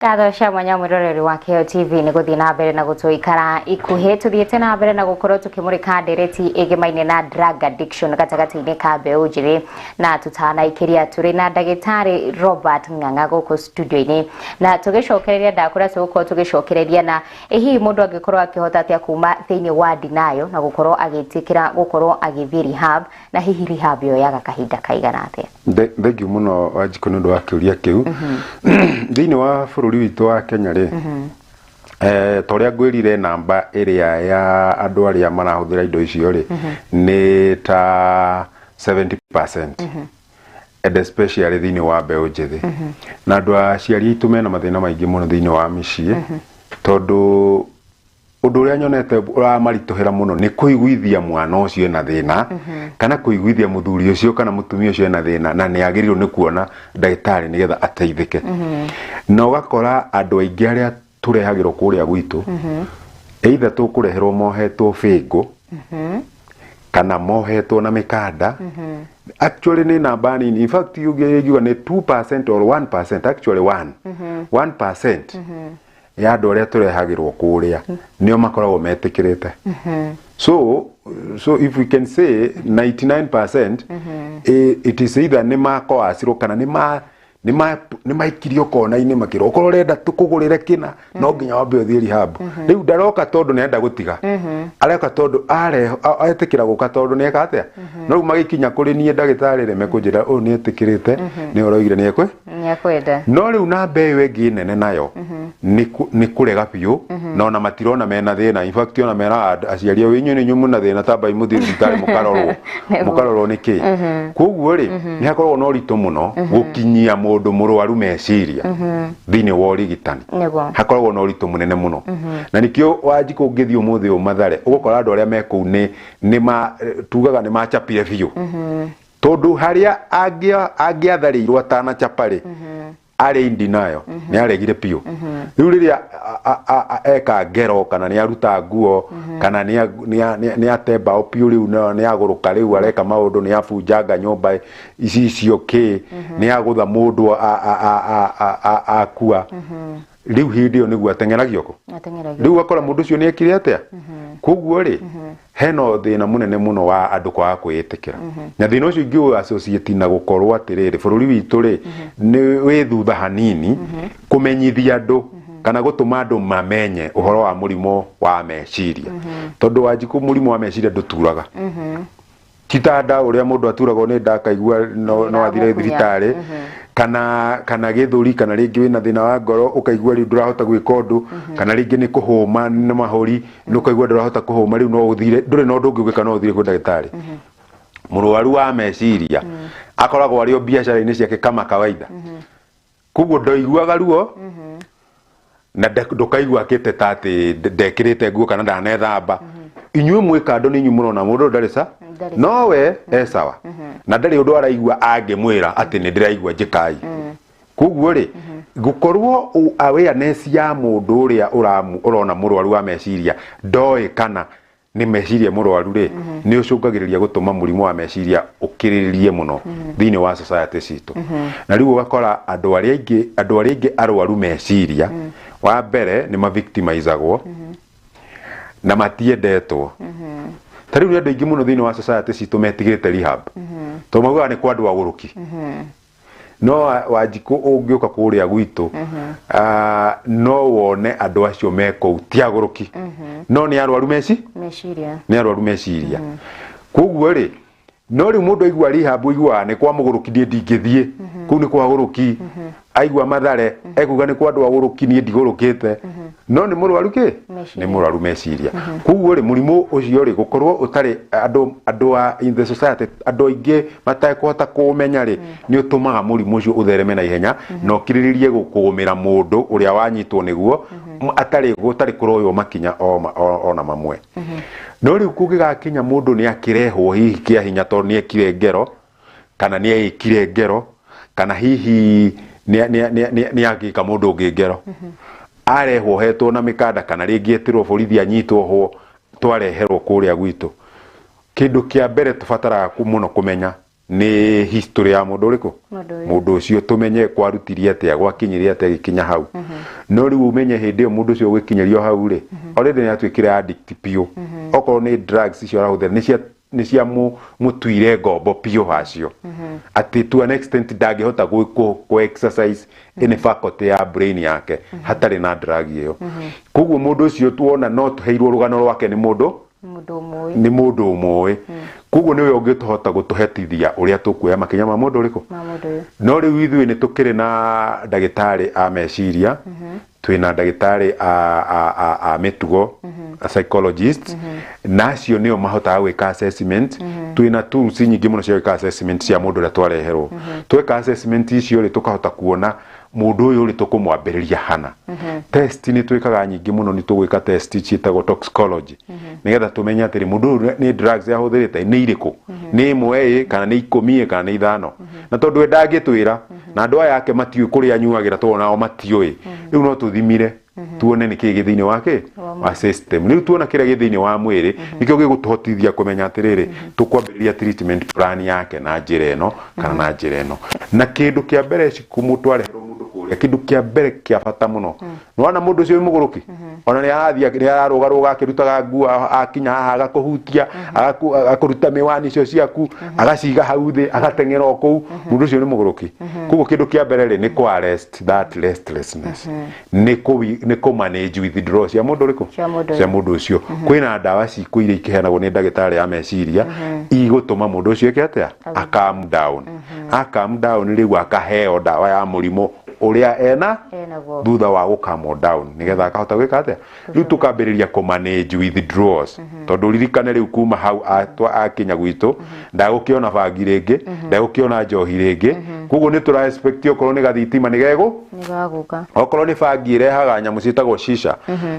Ngatho cia mwanya mwĩroreri wa Kĩheo TV nĩ gũthiĩ na mbere na gũtũikara ikuhĩ. Tũthiĩte na mbere na gũkorwo tũkĩmũrĩka ndereti ĩgemaine na drug addiction gatagatĩ-inĩ ka mbeũ njĩthĩ, na tũtanaikĩria tũrĩ na ndagĩtarĩ Robert Ng'ang'a gũkũ studio-inĩ, na tũgĩcokereria ndakũra tũgũkorwo tũgĩcokereria na ĩ hihi mũndũ angĩkorwo akĩhota atĩa kuma thĩinĩ wa denial na gũkorwo agĩtĩkĩra gũkorwo agĩthiĩ rehab, na hihi rehab yoyaga kahinda kaigana atĩa? Thengiũ mũno Wanjikũ nĩ ũndũ wa kĩũria kĩu. Thĩinĩ wa bũrũri witũ wa Kenya rĩ, ta ũrĩa ngwĩrire namba ĩrĩa ya andũ arĩa marahũthĩra indo icio rĩ nĩ ta 70%, and especially thĩinĩ wa mbeũ njĩthĩ. Na andũ aciari aitũ mena mathĩna maingĩ mũno thĩinĩ wa mĩciĩ, tondũ ũndũ ũrĩa nyonete ũramaritũhĩra mũno nĩ kũiguithia mwana ũcio ena thĩna, kana kũiguithia mũthuri ũcio kana mũtumia ũcio ena thĩna, na nĩ agĩrĩirwo nĩ kuona ndagĩtarĩ nĩgetha ateithĩke. Na ũgakora andũ aingĩ arĩa tũrehagĩrwo kũrĩa gwitũ, either tũkũreherwo mohetwo bĩngũ kana mohetwo na mĩkanda. Actually nĩ namba nini, in fact ũngĩngiuga nĩ 2% or 1%, actually 1% ya andũ arĩa tũrehagĩrwo kũrĩa nĩo makoragwo metĩkĩrĩte. So if we can say 99%, it is either nĩ makoacirwo kana nĩ maikirio kona-inĩ makĩrwo okorwo ũrenda tũkũgũrĩre kĩna no nginya wambe ũthiĩ rehab. Rĩu ndaroka tondũ nĩarenda gũtiga, areka tondũ etĩkĩra gũka tondũ nĩeka atĩa. No rĩu magĩkinya kũrĩ niĩ ndagĩtarĩ rĩ, mekũnjĩra ũyũ nĩetĩkĩrĩte, nĩ ũroigire nĩekwenda. No rĩu namba ĩyo ĩngĩ nene nayo Nĩ kũrega biũ, na ona matirona mena thĩna. In fact, ona mera aciari ao, "Inyuĩ nĩ inyuĩ mũna thĩna, tambai mũthiĩ thibitarĩ mũkarorwo." Mũkarorwo nĩ kĩ? Koguo rĩ, nĩ hakoragwo na ũritũ mũno gũkinyia mũndũ mũrwaru meciria thĩinĩ wa ũrigitani. Hakoragwo na ũritũ mũnene mũno, na nĩkĩo, Wanjikũ, ũngĩthiĩ ũmũthĩ ũyũ Mathare, ũgũkora andũ arĩa me kũu nĩ ma tugaga nĩ macapire biũ, tondũ harĩa angĩatharĩirwo atanacapa rĩ, arĩ in denial, nĩ aregire biũ. Rĩu rĩrĩa eka ngero, kana nĩ aruta nguo, kana nĩ ate mbaũ biũ, rĩu nĩ agũrũka, rĩu areka maũndũ, nĩ abunjanga nyũmba ici icio kĩ, nĩ agũtha mũndũ akua, rĩu hĩndĩ ĩyo nĩguo ateng'eragio kũ. Ateng'eragio. Rĩu ũgakora mũndũ ũcio nĩ ekire atĩa. Koguo rĩ, hena thĩna mũnene mũno wa andũ kwaga kwĩĩtĩkĩra, na thĩna ũcio ingĩ associate na gũkorwo atĩrĩrĩ, bũrũri witũ rĩ, nĩ wĩ thutha hanini kũmenyithia andũ kana gũtũma andũ mamenye ũhoro wa mũrimũ wa meciria, tondũ, Wanjikũ, mũrimũ wa meciria ndũturaga ti ta nda, ũrĩa mũndũ aturagwo nĩ nda akaigua no athire Nĩramũkunya. thibitarĩ, kana gĩthũri, kana rĩngĩ wĩna thĩna wa ngoro, ũkaigua rĩu ndũrahota gwĩka ũndũ, kana rĩngĩ nĩ kũhũma nĩ mahũri, nĩ ũkaigua ndũrahota kũhũma, rĩu no ũthire, ndũrĩ na ũndũ ũngĩ ũngĩka no ũthire kwĩ ndagĩtarĩ. Mũrwaru wa meciria akoragwo arĩ o biacara-inĩ ciake kama kawaida, koguo ndoiguaga ruo na ndũkaigua akĩteta atĩ ndekĩrĩte nguo kana ndanethamba. Inyuĩ mwĩ kando nĩ inyuĩ mũrona mũndũ ũyũ ndarĩ sa Ndarĩ. No we e sawa na ndarĩ ũndũ araigua angĩmwĩra atĩ nĩ ndĩraigua njĩkai. Koguo rĩ, gũkorwo awareness ya mũndũ ũrĩa ũrona mũrwaru wa meciria ndoĩ kana nĩ meciria mũrwaru rĩ, nĩ ũcũngagĩrĩria gũtũma mũrimũ wa meciria ũkĩrĩrĩrie mũno thĩinĩ wa society citũ. Na rĩu ũgakora andũ arĩa aingĩ arwaru meciria, wa mbere nĩ mavictimizagwo na matiendetwo. Ta rĩu nĩ andũ aingĩ mũno thĩinĩ wa society citũ metigĩrĩte rehab, tondũ maugaga nĩ kwa andũ agũrũki. No Wanjikũ, ũngĩũka kũrĩa gwitũ, no wone andũ acio me kũu ti agũrũki, no nĩ arwaru meci meciria. Nĩ arwaru meciria. Koguo rĩ, no rĩu mũndũ aigua rehab, aiguaga nĩ kwa mũgũrũki, niĩ ndingĩthiĩ kũu, nĩ kwa agũrũki. Aigua Mathare, ekuga nĩ kwa andũ agũrũki, niĩ ndigũrũkĩte. No nĩ mũrwaru kĩ? Meciria. Nĩ mũrwaru meciria. Koguo rĩ, mũrimũ ũcio rĩ, gũkorwo ũtarĩ andũ a in the society, andũ aingĩ matekũhota kũũmenya rĩ, nĩ ũtũmaga mũrimũ ũcio ũthereme na ihenya na ũkirĩrĩrie gũkũgũmĩra mũndũ ũrĩa wanyitwo nĩguo atarĩ gũtarĩ kũroywo makinya ona mamwe. No rĩu kũngĩgakinya mũndũ nĩ akĩrehwo hihi kĩa hinya, tondũ nĩ ekire ngero kana nĩ eikire ngero, kana hihi nĩ angĩka mũndũ ũngĩ ngero, arehwo hetwo na mĩkanda, kana rĩngĩ etĩrwo borithi anyitwo ho, twareherwo kũrĩa gwitũ, kĩndũ kĩa mbere tũbataraga mũno kũmenya nĩ history ya mũndũ ũrĩkũ. Mũndũ ũyũ. Mũndũ ũcio, tũmenye kwarutirie atĩa, gwakinyirie atĩa gĩkinya hau. No rĩu ũmenye hĩndĩ ĩyo mũndũ ũcio ũgĩkinyĩrio hau rĩ, already nĩ atuĩkire addict biũ. Okorwo nĩ drugs icio arahũthĩra, nĩ cia mũtuire ngombo biũ wacio, atĩ to an extent ndangĩhota kũ exercise any faculty ya brain yake hatarĩ na drug ĩyo. Koguo mũndũ ũcio tuona no tũheirwo rũgano rwake nĩ mũndũ mũndũ ũmũĩ. Nĩ mũndũ ũmũĩ. Koguo nĩwe ũngĩtũhota gũtũhetithia ũrĩa tũkuoya makinya ma mũndũ ũrĩkũ. Ma mũndũ ũyũ. No rĩu ithuĩ nĩ tũkĩrĩ na ndagĩtarĩ a meciria, twĩna ndagĩtarĩ a mĩtugo, a psychologist, na acio nĩo mahotaga gwĩka assessment. Twĩna tools nyingĩ mũno cia gwĩka assessment cia mũndũ ũrĩa twareherwo. Tweka assessment icio rĩ, tũkahota kuona mũndũ ũyũ rĩ, tũkũmwambĩrĩria hana. Test nĩ twĩkaga nyingĩ mũno, nĩ tũgwĩka test ciĩtagwo toxicology, nĩgetha tũmenye atĩrĩ, mũndũ ũyũ nĩ drugs ahũthĩrĩte nĩ irĩkũ, nĩ ĩmwe ĩ, kana nĩ 10 ĩ, kana nĩ 5. Na tondũ we ndangĩtwĩra, na andũ aya ake matiũĩ kũrĩa anyuagĩra, tondũ nao matiũĩ, rĩu no tũthimire tuone nĩ kĩĩ gĩ thĩinĩ wa kĩ wa system. Rĩu tuona kĩrĩa gĩ thĩinĩ wa mwĩrĩ, nĩkĩo gĩgũtũhotithia kũmenya atĩrĩrĩ, tũkwambĩrĩria treatment plan yake na njĩra ĩno kana na njĩra ĩno. Na kĩndũ kĩa mbere cikumũ twareherwo mũndũ kũrĩa, kĩndũ kĩa mbere kĩa bata mũno, nĩwona mũndũ ũcio wĩ mũgũrũki, ona nĩ arathiĩ nĩ ararũgarũga akĩrutaga nguo, akinya haha agakũhutia, agakũruta mĩwani icio ciaku, agaciga hau thĩ, agateng'era o kũu, mũndũ ũcio nĩ mũgũrũki. Koguo kĩndũ kĩa mbere rĩ, nĩ kũ arrest that restlessness, nĩ kũ manage withdrawal cia mũndũ ũrĩkũ. Cia mũndũ. Cia mũndũ ũcio. Kwĩna ndawa cikũ iria ikĩheanagwo nĩ ndagĩtarĩ ya meciria igũtũma mũndũ ũcio eke atĩa? A calm down. A calm down, rĩu akaheo ndawa ya mũrimũ. ũrĩa ena Enaguo. Thutha wa gũ calm down, nigetha akahota gwĩka atĩa? Rĩu tũkambĩrĩria kũ manage withdrawals, tondũ ririkane rĩu kuma hau akinya gwitũ ndagũkĩona bangi rĩngĩ, ndagũkĩona njohi rĩngĩ. Koguo nĩ tũra expect okorwo nĩ gathitima nĩ gegũ Nĩ gagũka. Okorwo nĩ bangi irehaga nyamũ ciĩtagwo shisha,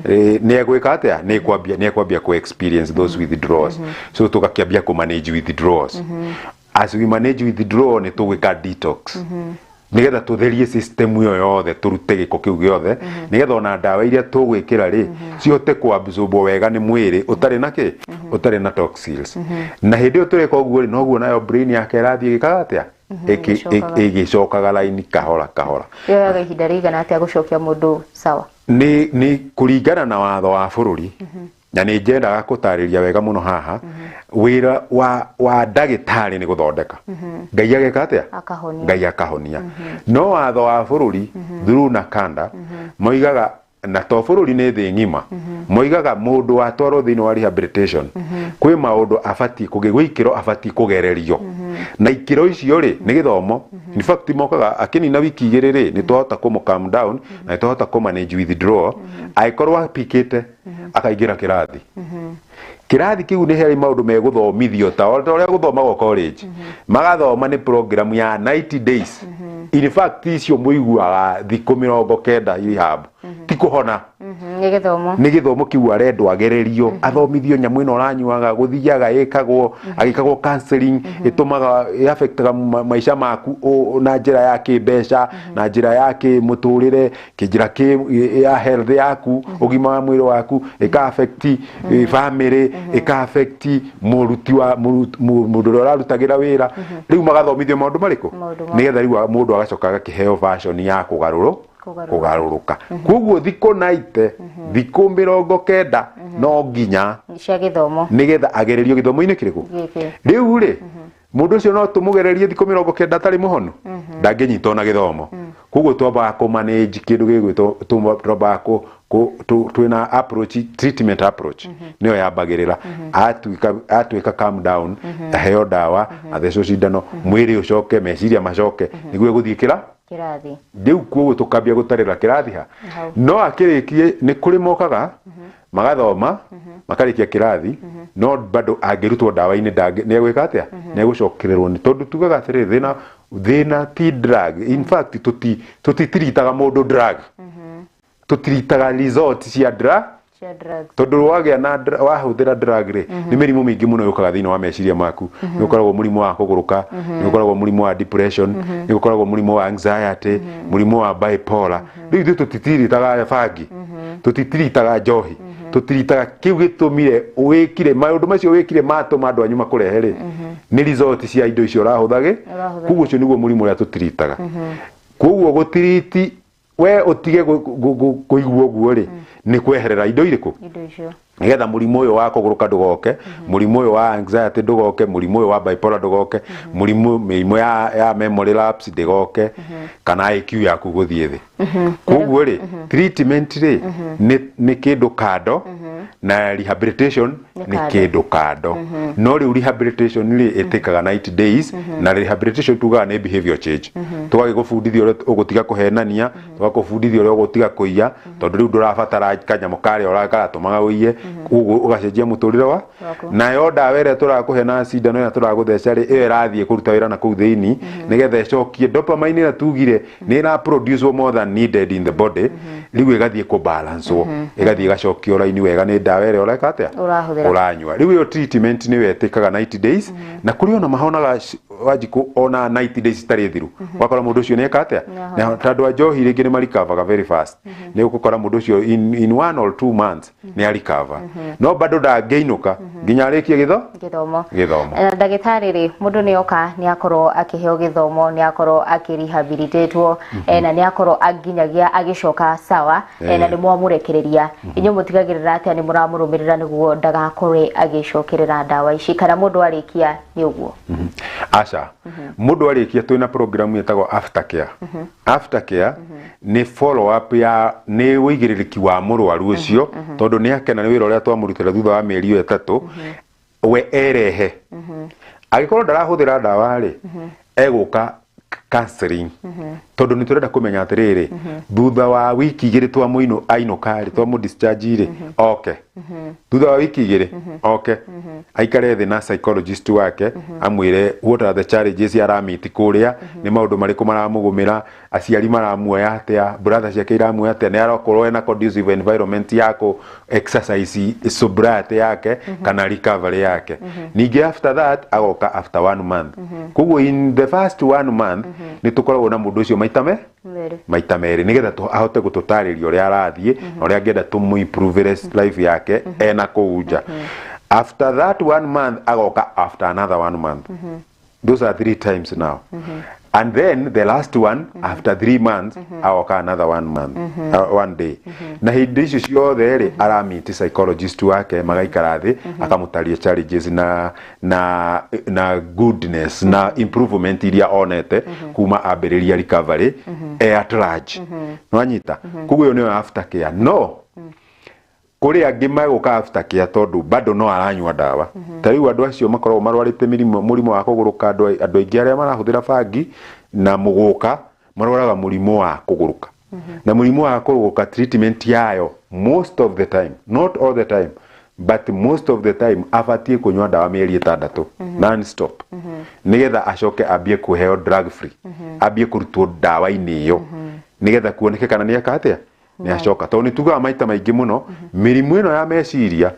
nĩ egwĩka atĩa? Nĩ ekwambia kũ experience those withdrawals. So tũgakĩambia kũ manage withdrawals. As we manage withdrawal, nĩ tũgwĩka detox nigetha tũtherie system ĩyo yothe, tũrute gĩko kĩu gĩothe, nigetha ona ndawa iria tũgwĩkĩra rĩ cihote kũ wega nĩ mwĩrĩ ũtarĩ na kĩ, ũtarĩ na toxins. Na hĩndĩ ĩyo tũreka ũguo rĩ, noguo nayo brain yake ĩrathiĩ ĩgĩkaga atĩa? Ĩgĩcokaga. Ĩgĩcokaga raini kahora kahora. Yoyaga ihinda rĩigana atĩa gũcokia mũndũ sawa? Nĩ kũringana na watho wa bũrũri, na nĩ njendaga gũtarĩria wega mũno haha, wĩra wa ndagĩtarĩ nĩ gũthondeka, Ngai ageka atĩa? Akahonia. Ngai akahonia. No watho wa bũrũri through na kanda moigaga, na to bũrũri, nĩ thĩ ng'ima, moigaga mũndũ watwarwo thĩinĩ wa rehabilitation kwĩ maũndũ abatiĩ gwĩ ikĩro abatiĩ kũgererio, na ikĩro icio rĩ nĩ gĩthomo. In fact, mokaga akĩnina wiki 2 rĩ, nĩ twahota kũmũ calm down na nĩ twahota kũ manage withdrawal. Angĩkorwo apikĩte, akaingĩra kĩrathi. Kĩrathi kĩu nĩ harĩ maũndũ megũthomithio ta o ta ũrĩa gũthomagwo college, magathoma nĩ program ya 90 days. In fact, icio mũiguaga thikũ 90 rehab ti kũhona. Nĩ gĩthomo. Nĩ gĩthomo kĩu arendwo agererio, athomithio nyamũ ĩno ũranyuaga gũthiaga ĩkagwo, agĩkagwo counseling, ĩtũmaga ĩaffectaga maica maku na njĩra ya kĩmbeca, na njĩra ya kĩmũtũrĩre, kĩnjĩra kĩ ya health yaku, ũgima wa mwĩrĩ waku, ĩka affect family, ĩka affect mũruti wa mũndũ ũrĩa ũrarutagĩra wĩra. Rĩu magathomithio maũndũ marĩkũ? Maũndũ ma- Nĩgetha rĩu mũndũ agacoka agakĩheo version ya kũgarũrũ Kũgarũrũka. Kũgarũrũka. Koguo thikũ naite, thikũ 90 no nginya Cia gĩthomo. Nĩgetha agererio gĩthomo-inĩ kĩrĩkũ? Gĩkĩ. Rĩu rĩ, mũndũ ũcio no tũmũgererie thikũ 90 atarĩ mũhonu, ndangĩnyita ona gĩthomo. Koguo twambaga kũ manage kĩndũ gĩgwĩtwo twambaga twĩna approach, treatment approach nĩyo yambagĩrĩra. Atuĩka calm down, aheo ndawa, athecwo cindano, mwĩrĩ ũcoke, meciria macoke, nĩguo ĩgũthiĩ kĩra Kĩrathi. Rĩu kuoguo tũkambia gũtarĩra kĩrathi ha Hau. no akĩrĩkie. Nĩ kũrĩ mokaga magathoma, makarĩkia kĩrathi, no bado angĩrutwo ndawa-inĩ nĩ egwĩka atĩa? Nĩ egũcokererwo, nĩ tondũ tugaga atĩrĩrĩ, thĩna ti drug. In fact, tũtitiritaga mũndũ drug, tũtiritaga result cia drug. Cia drugs. Tondũ wagĩa na wahũthĩra drug rĩ, nĩ mĩrimũ mĩingĩ mũno yũkaga thĩinĩ wa meciria maku. Nĩ ũkoragwo mũrimũ wa kũgũrũka, nĩ ũkoragwo mũrimũ wa depression, nĩ ũkoragwo mũrimũ wa anxiety, mũrimũ wa bipolar. Rĩu ithuĩ tũtitiritaga bangi, tũtitiritaga njohi, tũtiritaga kĩu gĩtũmire wĩkire maũndũ macio wĩkire matũma andũ anyu makũrehe rĩ, nĩ result cia indo icio ũrahũthagĩ. Ũrahũthagĩra. Koguo ũcio nĩguo mũrimũ ũrĩa tũtiritaga. Koguo gũtiriti we ũtige kũigua ũguo rĩ, nĩ kweherera indo irĩkũ? Indo icio. Nĩgetha mũrimũ ũyũ wa kũgũrũka ndũgoke, mũrimũ ũyũ wa anxiety ndũgoke, mũrimũ ũyũ wa bipolar ndũgoke, mĩrimũ ya memory lapse ndĩgoke, kana IQ yaku gũthiĩ thĩ. Koguo rĩ, treatment rĩ nĩ kĩndũ kando, na rehabilitation Nĩ nĩ kando. Kĩndũ kando. No rĩu rehabilitation rĩ ĩtĩkaga 90 days, na rehabilitation tugaga nĩ behavior change. Tũgagĩgũbundithia ũrĩa ũgũtiga kũhenania, tũgakũbundithia ũrĩa ũgũtiga kũiya, tondũ rĩu ndũrabatara kanyamũ karĩa karatũmaga ũiye. Koguo ũgacenjia mũtũrĩre wa Waku. Nayo ndawa ĩrĩa tũrakũhe na cindano ĩrĩa tũragũtheca rĩ, ĩyo ĩrathiĩ kũruta wĩra na kũu thĩinĩ, nĩgetha ĩcokie dopamine ĩrĩa tugire nĩ ĩra produce more than needed in the body. Rĩu ĩgathiĩ kũ balance, ĩgathiĩ ĩgacokio raini wega nĩ ndawa ĩrĩa ũreka atĩa? Ũrahũthĩra. Ũranyua. Rĩu ĩyo treatment nĩyo ĩtĩkaga 90 days, na kũrĩ ona mahonaga Wanjikũ ona 90 days itarĩ thiru, wakora mũndũ ũcio nĩ eka atĩa? Nĩahona. Na tondũ a njohi rĩngĩ nĩ marikavaga very fast, nĩ ũgũkora mũndũ ũcio in 1 or 2 months nĩ arikava, no bado ndangĩinũka nginya arĩkie gĩtho Gĩthomo. Gĩthomo. Na ndagĩtarĩ rĩ, mũndũ nĩ oka, nĩ akorwo akĩheo gĩthomo, nĩ akorwo akĩrehabilitatwo, na nĩ akorwo nginyagia agĩcoka sawa, na nĩ mwamũrekereria, inyuĩ mũtigagĩrĩra atĩa nĩ mũramũrũmĩrĩra nĩguo ndagakorwe agĩcokerera ndawa ici, kana mũndũ arĩkia nĩ ũguo? Aca, mũndũ arĩkia twĩna program ĩtagwo aftercare. Aftercare nĩ follow up ya nĩ wĩigĩrĩrĩki wa mũrwaru ũcio, tondũ nĩ akena nĩ wĩra ũrĩa twamũrutĩra. Thutha wa mĩeri ĩyo 3 we erehe, angĩkorwo ndarahũthĩra ndawa rĩ, egũka Counseling, tondũ nĩ tũrenda kũmenya atĩrĩrĩ, thutha wa wiki 2 twamũinũ ainũka rĩ, twamũ discharge rĩ, oke thutha wa wiki 2 oke aikare thĩ na psychologist wake, amwĩre what are the challenges aramiti kũrĩa, nĩ maũndũ marĩkũ maramũgũmĩra, aciari maramuoya atĩa, brother ciake iramuoya atĩa, nĩ arakorwo ena conducive environment ya kũ exercise sobriety yake kana recovery yake. Ningĩ after that agoka after one month. Koguo in the first one month nĩ tũkoragwo na mũndũ ũcio maita me Merĩ. Maita merĩ, nĩgetha ahote gũtũtarĩria ũrĩa arathiĩ na ũrĩa angĩenda tũmũ-improve life yake ena kũu nja. After that one month agoka after another one month. Those are three times now. And then the last one, after 3 months, agoka another one month, one day. Na hĩndĩ icio ciothe rĩ, aramiti psychologist wake, magaikara thĩ, akamũtaria challenges na goodness na improvement iria onete kuma ambĩrĩria recovery e at large. Nwanyita? Koguo ĩyo nĩyo after care. No kũrĩ angĩ megũka after care tondũ bado no aranyua ndawa. Ta rĩu andũ acio makoragwo marwarĩte mĩrimũ, mũrimũ wa kũgũrũka, andũ aingĩ arĩa marahũthĩra bangi na mũgũka marwaraga mũrimũ wa kũgũrũka. Na mũrimũ wa kũgũrũka, treatment yayo most of the time, not all the time, but most of the time, abatiĩ kũnyua ndawa mĩeri 6 non stop, nĩgetha acoke ambie kũheo drug free, ambie kũrutwo ndawa-inĩ ĩyo, nĩgetha kuoneke kana nĩ eka atĩa, nĩ acoka. Tondũ nĩ tugaga maita maingĩ mũno, mĩrimũ ĩno ya meciria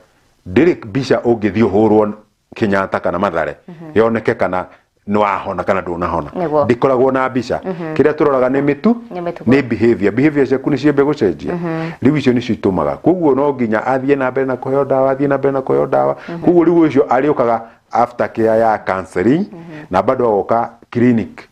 ndĩrĩ mbica ũngĩthiĩ ũhũrwo Kenyatta kana Mathare yoneke kana nĩ wahona kana ndũnahona. Ndĩkoragwo na mbica. Kĩrĩa tũroraga nĩ mĩtu Nĩ mĩtugo. Nĩ behavior. Behavior ciaku nĩ ciambe gũcenjia. Rĩu icio nĩcio itũmaga koguo no nginya athiĩ na mbere na kũheo ndawa, athiĩ na mbere na kũheo ndawa. Koguo rĩu ũcio arĩũkaga after care ya counseling na bado agoka clinic,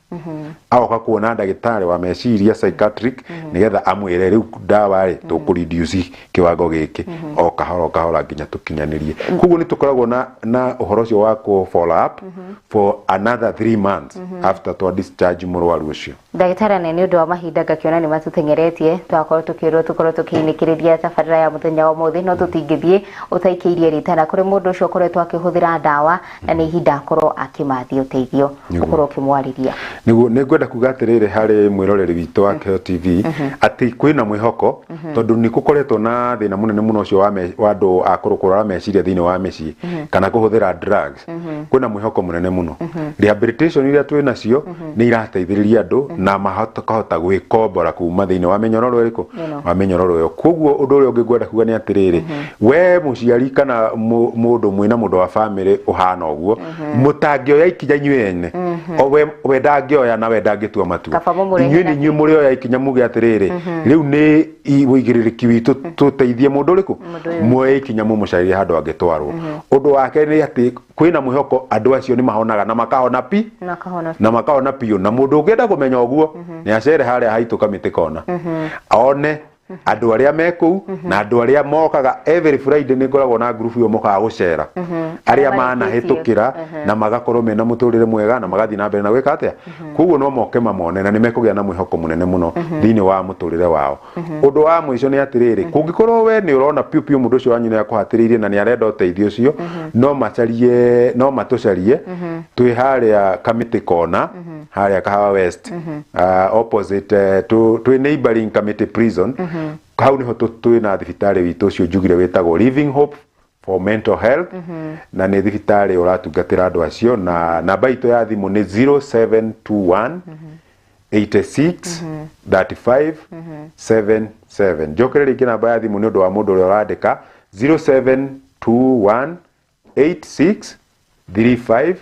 agoka kuona ndagĩtarĩ wa meciria, psychiatric, nĩgetha amwĩre rĩu ndawa rĩ tũkũ reduce kĩwango gĩkĩ o kahora o kahora nginya tũkinyanĩrie. Koguo nĩ tũkoragwo na ũhoro ũcio wa kũ follow up for another 3 months after twa discharge mũrwaru ũcio. Ndagĩtarĩ, nĩ ũndũ wa mahinda ngakĩona nĩ matũteng'eretie, twakorwo tũkĩrwo tũkorwo tũkĩinĩkĩrĩria tabarĩra ya mũthenya wa ũmũthĩ, no tũtingĩthiĩ ũtaikĩirie ritana kũrĩ mũndũ ũcio ũkoretwo akĩhũthĩra ndawa na nĩ ihinda akorwo akĩmathia ũteithio, ũkorwo ũkĩmwarĩria. Nĩguo, nĩ ngwenda kuga atĩrĩrĩ harĩ mwĩroreri witũ wa Kĩheo TV atĩ kwĩna mwĩhoko, tondũ nĩ gũkoretwo na thĩna mũnene mũno ũcio wa andũ a kũrũra meciria thĩinĩ wa mĩciĩ kana kũhũthĩra drugs. Kwĩna mwĩhoko mũnene mũno. Rehabilitation iria twĩ nacio nĩ irateithĩrĩria andũ na makahota gwĩkombora kuma thĩinĩ wa mĩnyororo ĩrĩkũ? Ĩno. Wa mĩnyororo ĩyo. Koguo ũndũ ũrĩa ũngĩ ngwenda kuga nĩ atĩrĩrĩ, we mũciari kana mũndũ mwĩna mũndũ wa famĩlĩ ũhana ũguo, mũtangĩoya ikinya inyuĩ ene, o we ndangĩoya na we ndangĩtua matua, Kaba mũmũrehe inyuĩ na nĩ inyuĩ mũrĩoya ikinya muge atĩrĩrĩ, rĩu nĩ ũigĩrĩrĩki witũ tũteithie mũndũ ũrĩkũ. Mũndũ ũyũ. Muoye ikinya mũmũcarĩrie handũ angĩtwarwo. Ũndũ wake nĩ atĩ kwĩna mwĩhoko, andũ acio nĩ mahonaga na makahona pi Na makahona. Na makahona biũ. Na mũndũ ũngĩenda kũmenya ũguo nĩ acere harĩa haitũ Kamĩtĩ Kona, one andũ arĩa me kũu na andũ arĩa mokaga every Friday. Nĩ ngoragwo na group ĩyo mokaga gũcera, arĩa Arĩa marĩkĩtie. manahĩtũkĩra na magakorwo mena mũtũrĩre mwega na magathiĩ na mbere na gwĩka atĩa. Koguo no moke mamone na nĩ mekũgĩa na mwĩhoko mũnene mũno thĩinĩ wa mũtũrĩre wao. Ũndũ wa mũico nĩ atĩrĩrĩ, kũngĩkorwo we nĩ ũrona piũ piũ mũndũ ũcio wanyu nĩ akũhatĩrĩirie na nĩ arenda ũteithio ũcio, no macarie, no matũcarie. Twĩ harĩa Kamĩtĩ Kona, harĩa Kahawa West, opposite, twĩ neighboring Kamĩtĩ Prison. Hau nĩho twĩ na thibitarĩ witũ ũcio njugire wĩtagwo Living Hope for Mental Health, na nĩ thibitarĩ ũratungatĩra andũ acio. Na namba itũ ya thimũ nĩ 0721 86 35 77. Njokere rĩngĩ namba ya thimũ nĩ ũndũ wa mũndũ ũrĩa ũrandĩka: 0721 86 35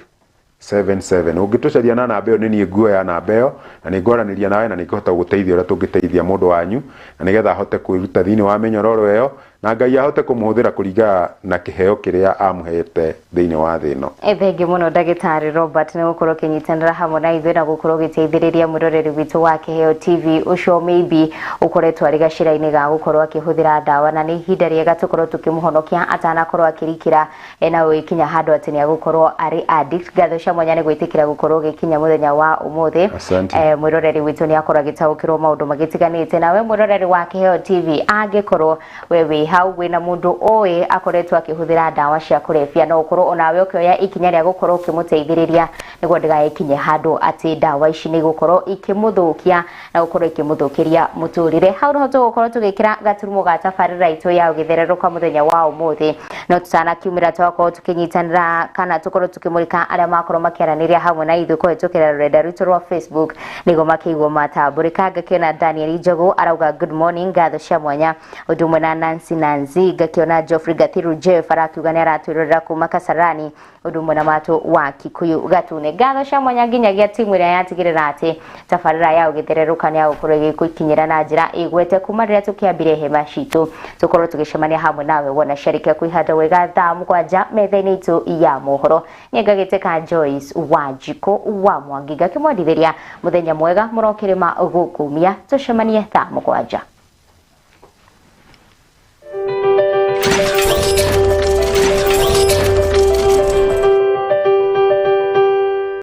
77. Ũngĩtũcaria na namba ĩyo, nĩ niĩ nguoya namba ĩyo na nĩ ngwaranĩria nawe na nĩ ngũhota gũgũteithia ũrĩa tũngĩteithia mũndũ wanyu na nĩgetha ahote kwĩruta thĩinĩ wa mĩnyororo ĩyo na Ngai ahote kũmũhũthĩra kũringana na kĩheo kĩrĩa amũhete thĩinĩ wa thĩ ĩno. Thengiũ mũno, ndagĩtarĩ Robert, nĩ gũkorwo ũkĩnyitanĩra hamwe na ithuĩ na gũkorwo ũgĩteithĩrĩria mwĩroreri witũ wa Kĩheo TV ũcio maybe ũkoretwo arĩ gacĩra-inĩ ga gũkorwo akĩhũthĩra ndawa, na nĩ ihinda rĩega tũkorwo tũkĩmũhonokia atanakorwo akĩrikĩra na gũgĩkinya handũ atĩ nĩ agũkorwo arĩ addict. Ngatho cia mwanya nĩ gwĩtĩkĩra gũkorwo ũgĩkinya mũthenya wa ũmũthĩ. Asante. Mwĩroreri witũ nĩ akorwo agĩtaũkĩrwo maũndũ magĩtiganĩte. Nawe mwĩroreri wa Kĩheo TV, angĩkorwo we wĩ hau wĩna mũndũ ũĩ akoretwo akĩhũthĩra ndawa cia kũrebia, no ũkorwo onawe ũkĩoya ikinya rĩa gũkorwo ũkĩmũteithĩrĩria nĩguo ndĩgagĩkinye handũ atĩ ndawa ici nĩ igũkorwo ikĩmũthũkia na gũkorwo ikĩmũthũkĩria mũtũrĩre. Hau noho tũgũkorwo tũgĩkĩra gaturumo ga tabarĩra itũ ya ũgĩthererũka mũthenya wa ũmũthĩ, no tutanakiumĩra tũgakorwo tũkĩnyitanĩra kana tũkorwo tũkĩmũrĩka arĩa makorwo makĩaranĩria hamwe na ithuĩ kũhĩtũkĩra rũrenda rwitũ rwa Facebook nĩguo makĩiguo matambũrĩka. Ngakĩona Daniel Njogu arauga good morning, ngatho cia mwanya ũndũ ũmwe na Nancy Nanzi. Ngakĩona Geoffrey Gathiru Jeff arakiuga nĩ aratwĩrorera kuma Kasarani, ũndũ ũmwe na Matũ wa Kikuyu Gatune. Ngatho cia mwanya nginyagia timu ĩrĩa yatigĩrĩra atĩ tabarĩra ya ũgĩthererũka nĩ yagũkorwo ĩgĩgũkinyĩra na njĩra ĩgwete kuma rĩrĩa tũkĩambire hema citũ tũkorwo tũgĩcemania hamwe nawe wona ciarĩkia kwĩhanda wega thaa 7 metha-inĩ itũ ya mohoro. Nĩ ngagĩtĩka Joyce Wanjikũ wa Mwangi ngakĩmwendithĩria mũthenya mwega mũrokĩrĩma gũkũmia, tũcemanie thaa 7.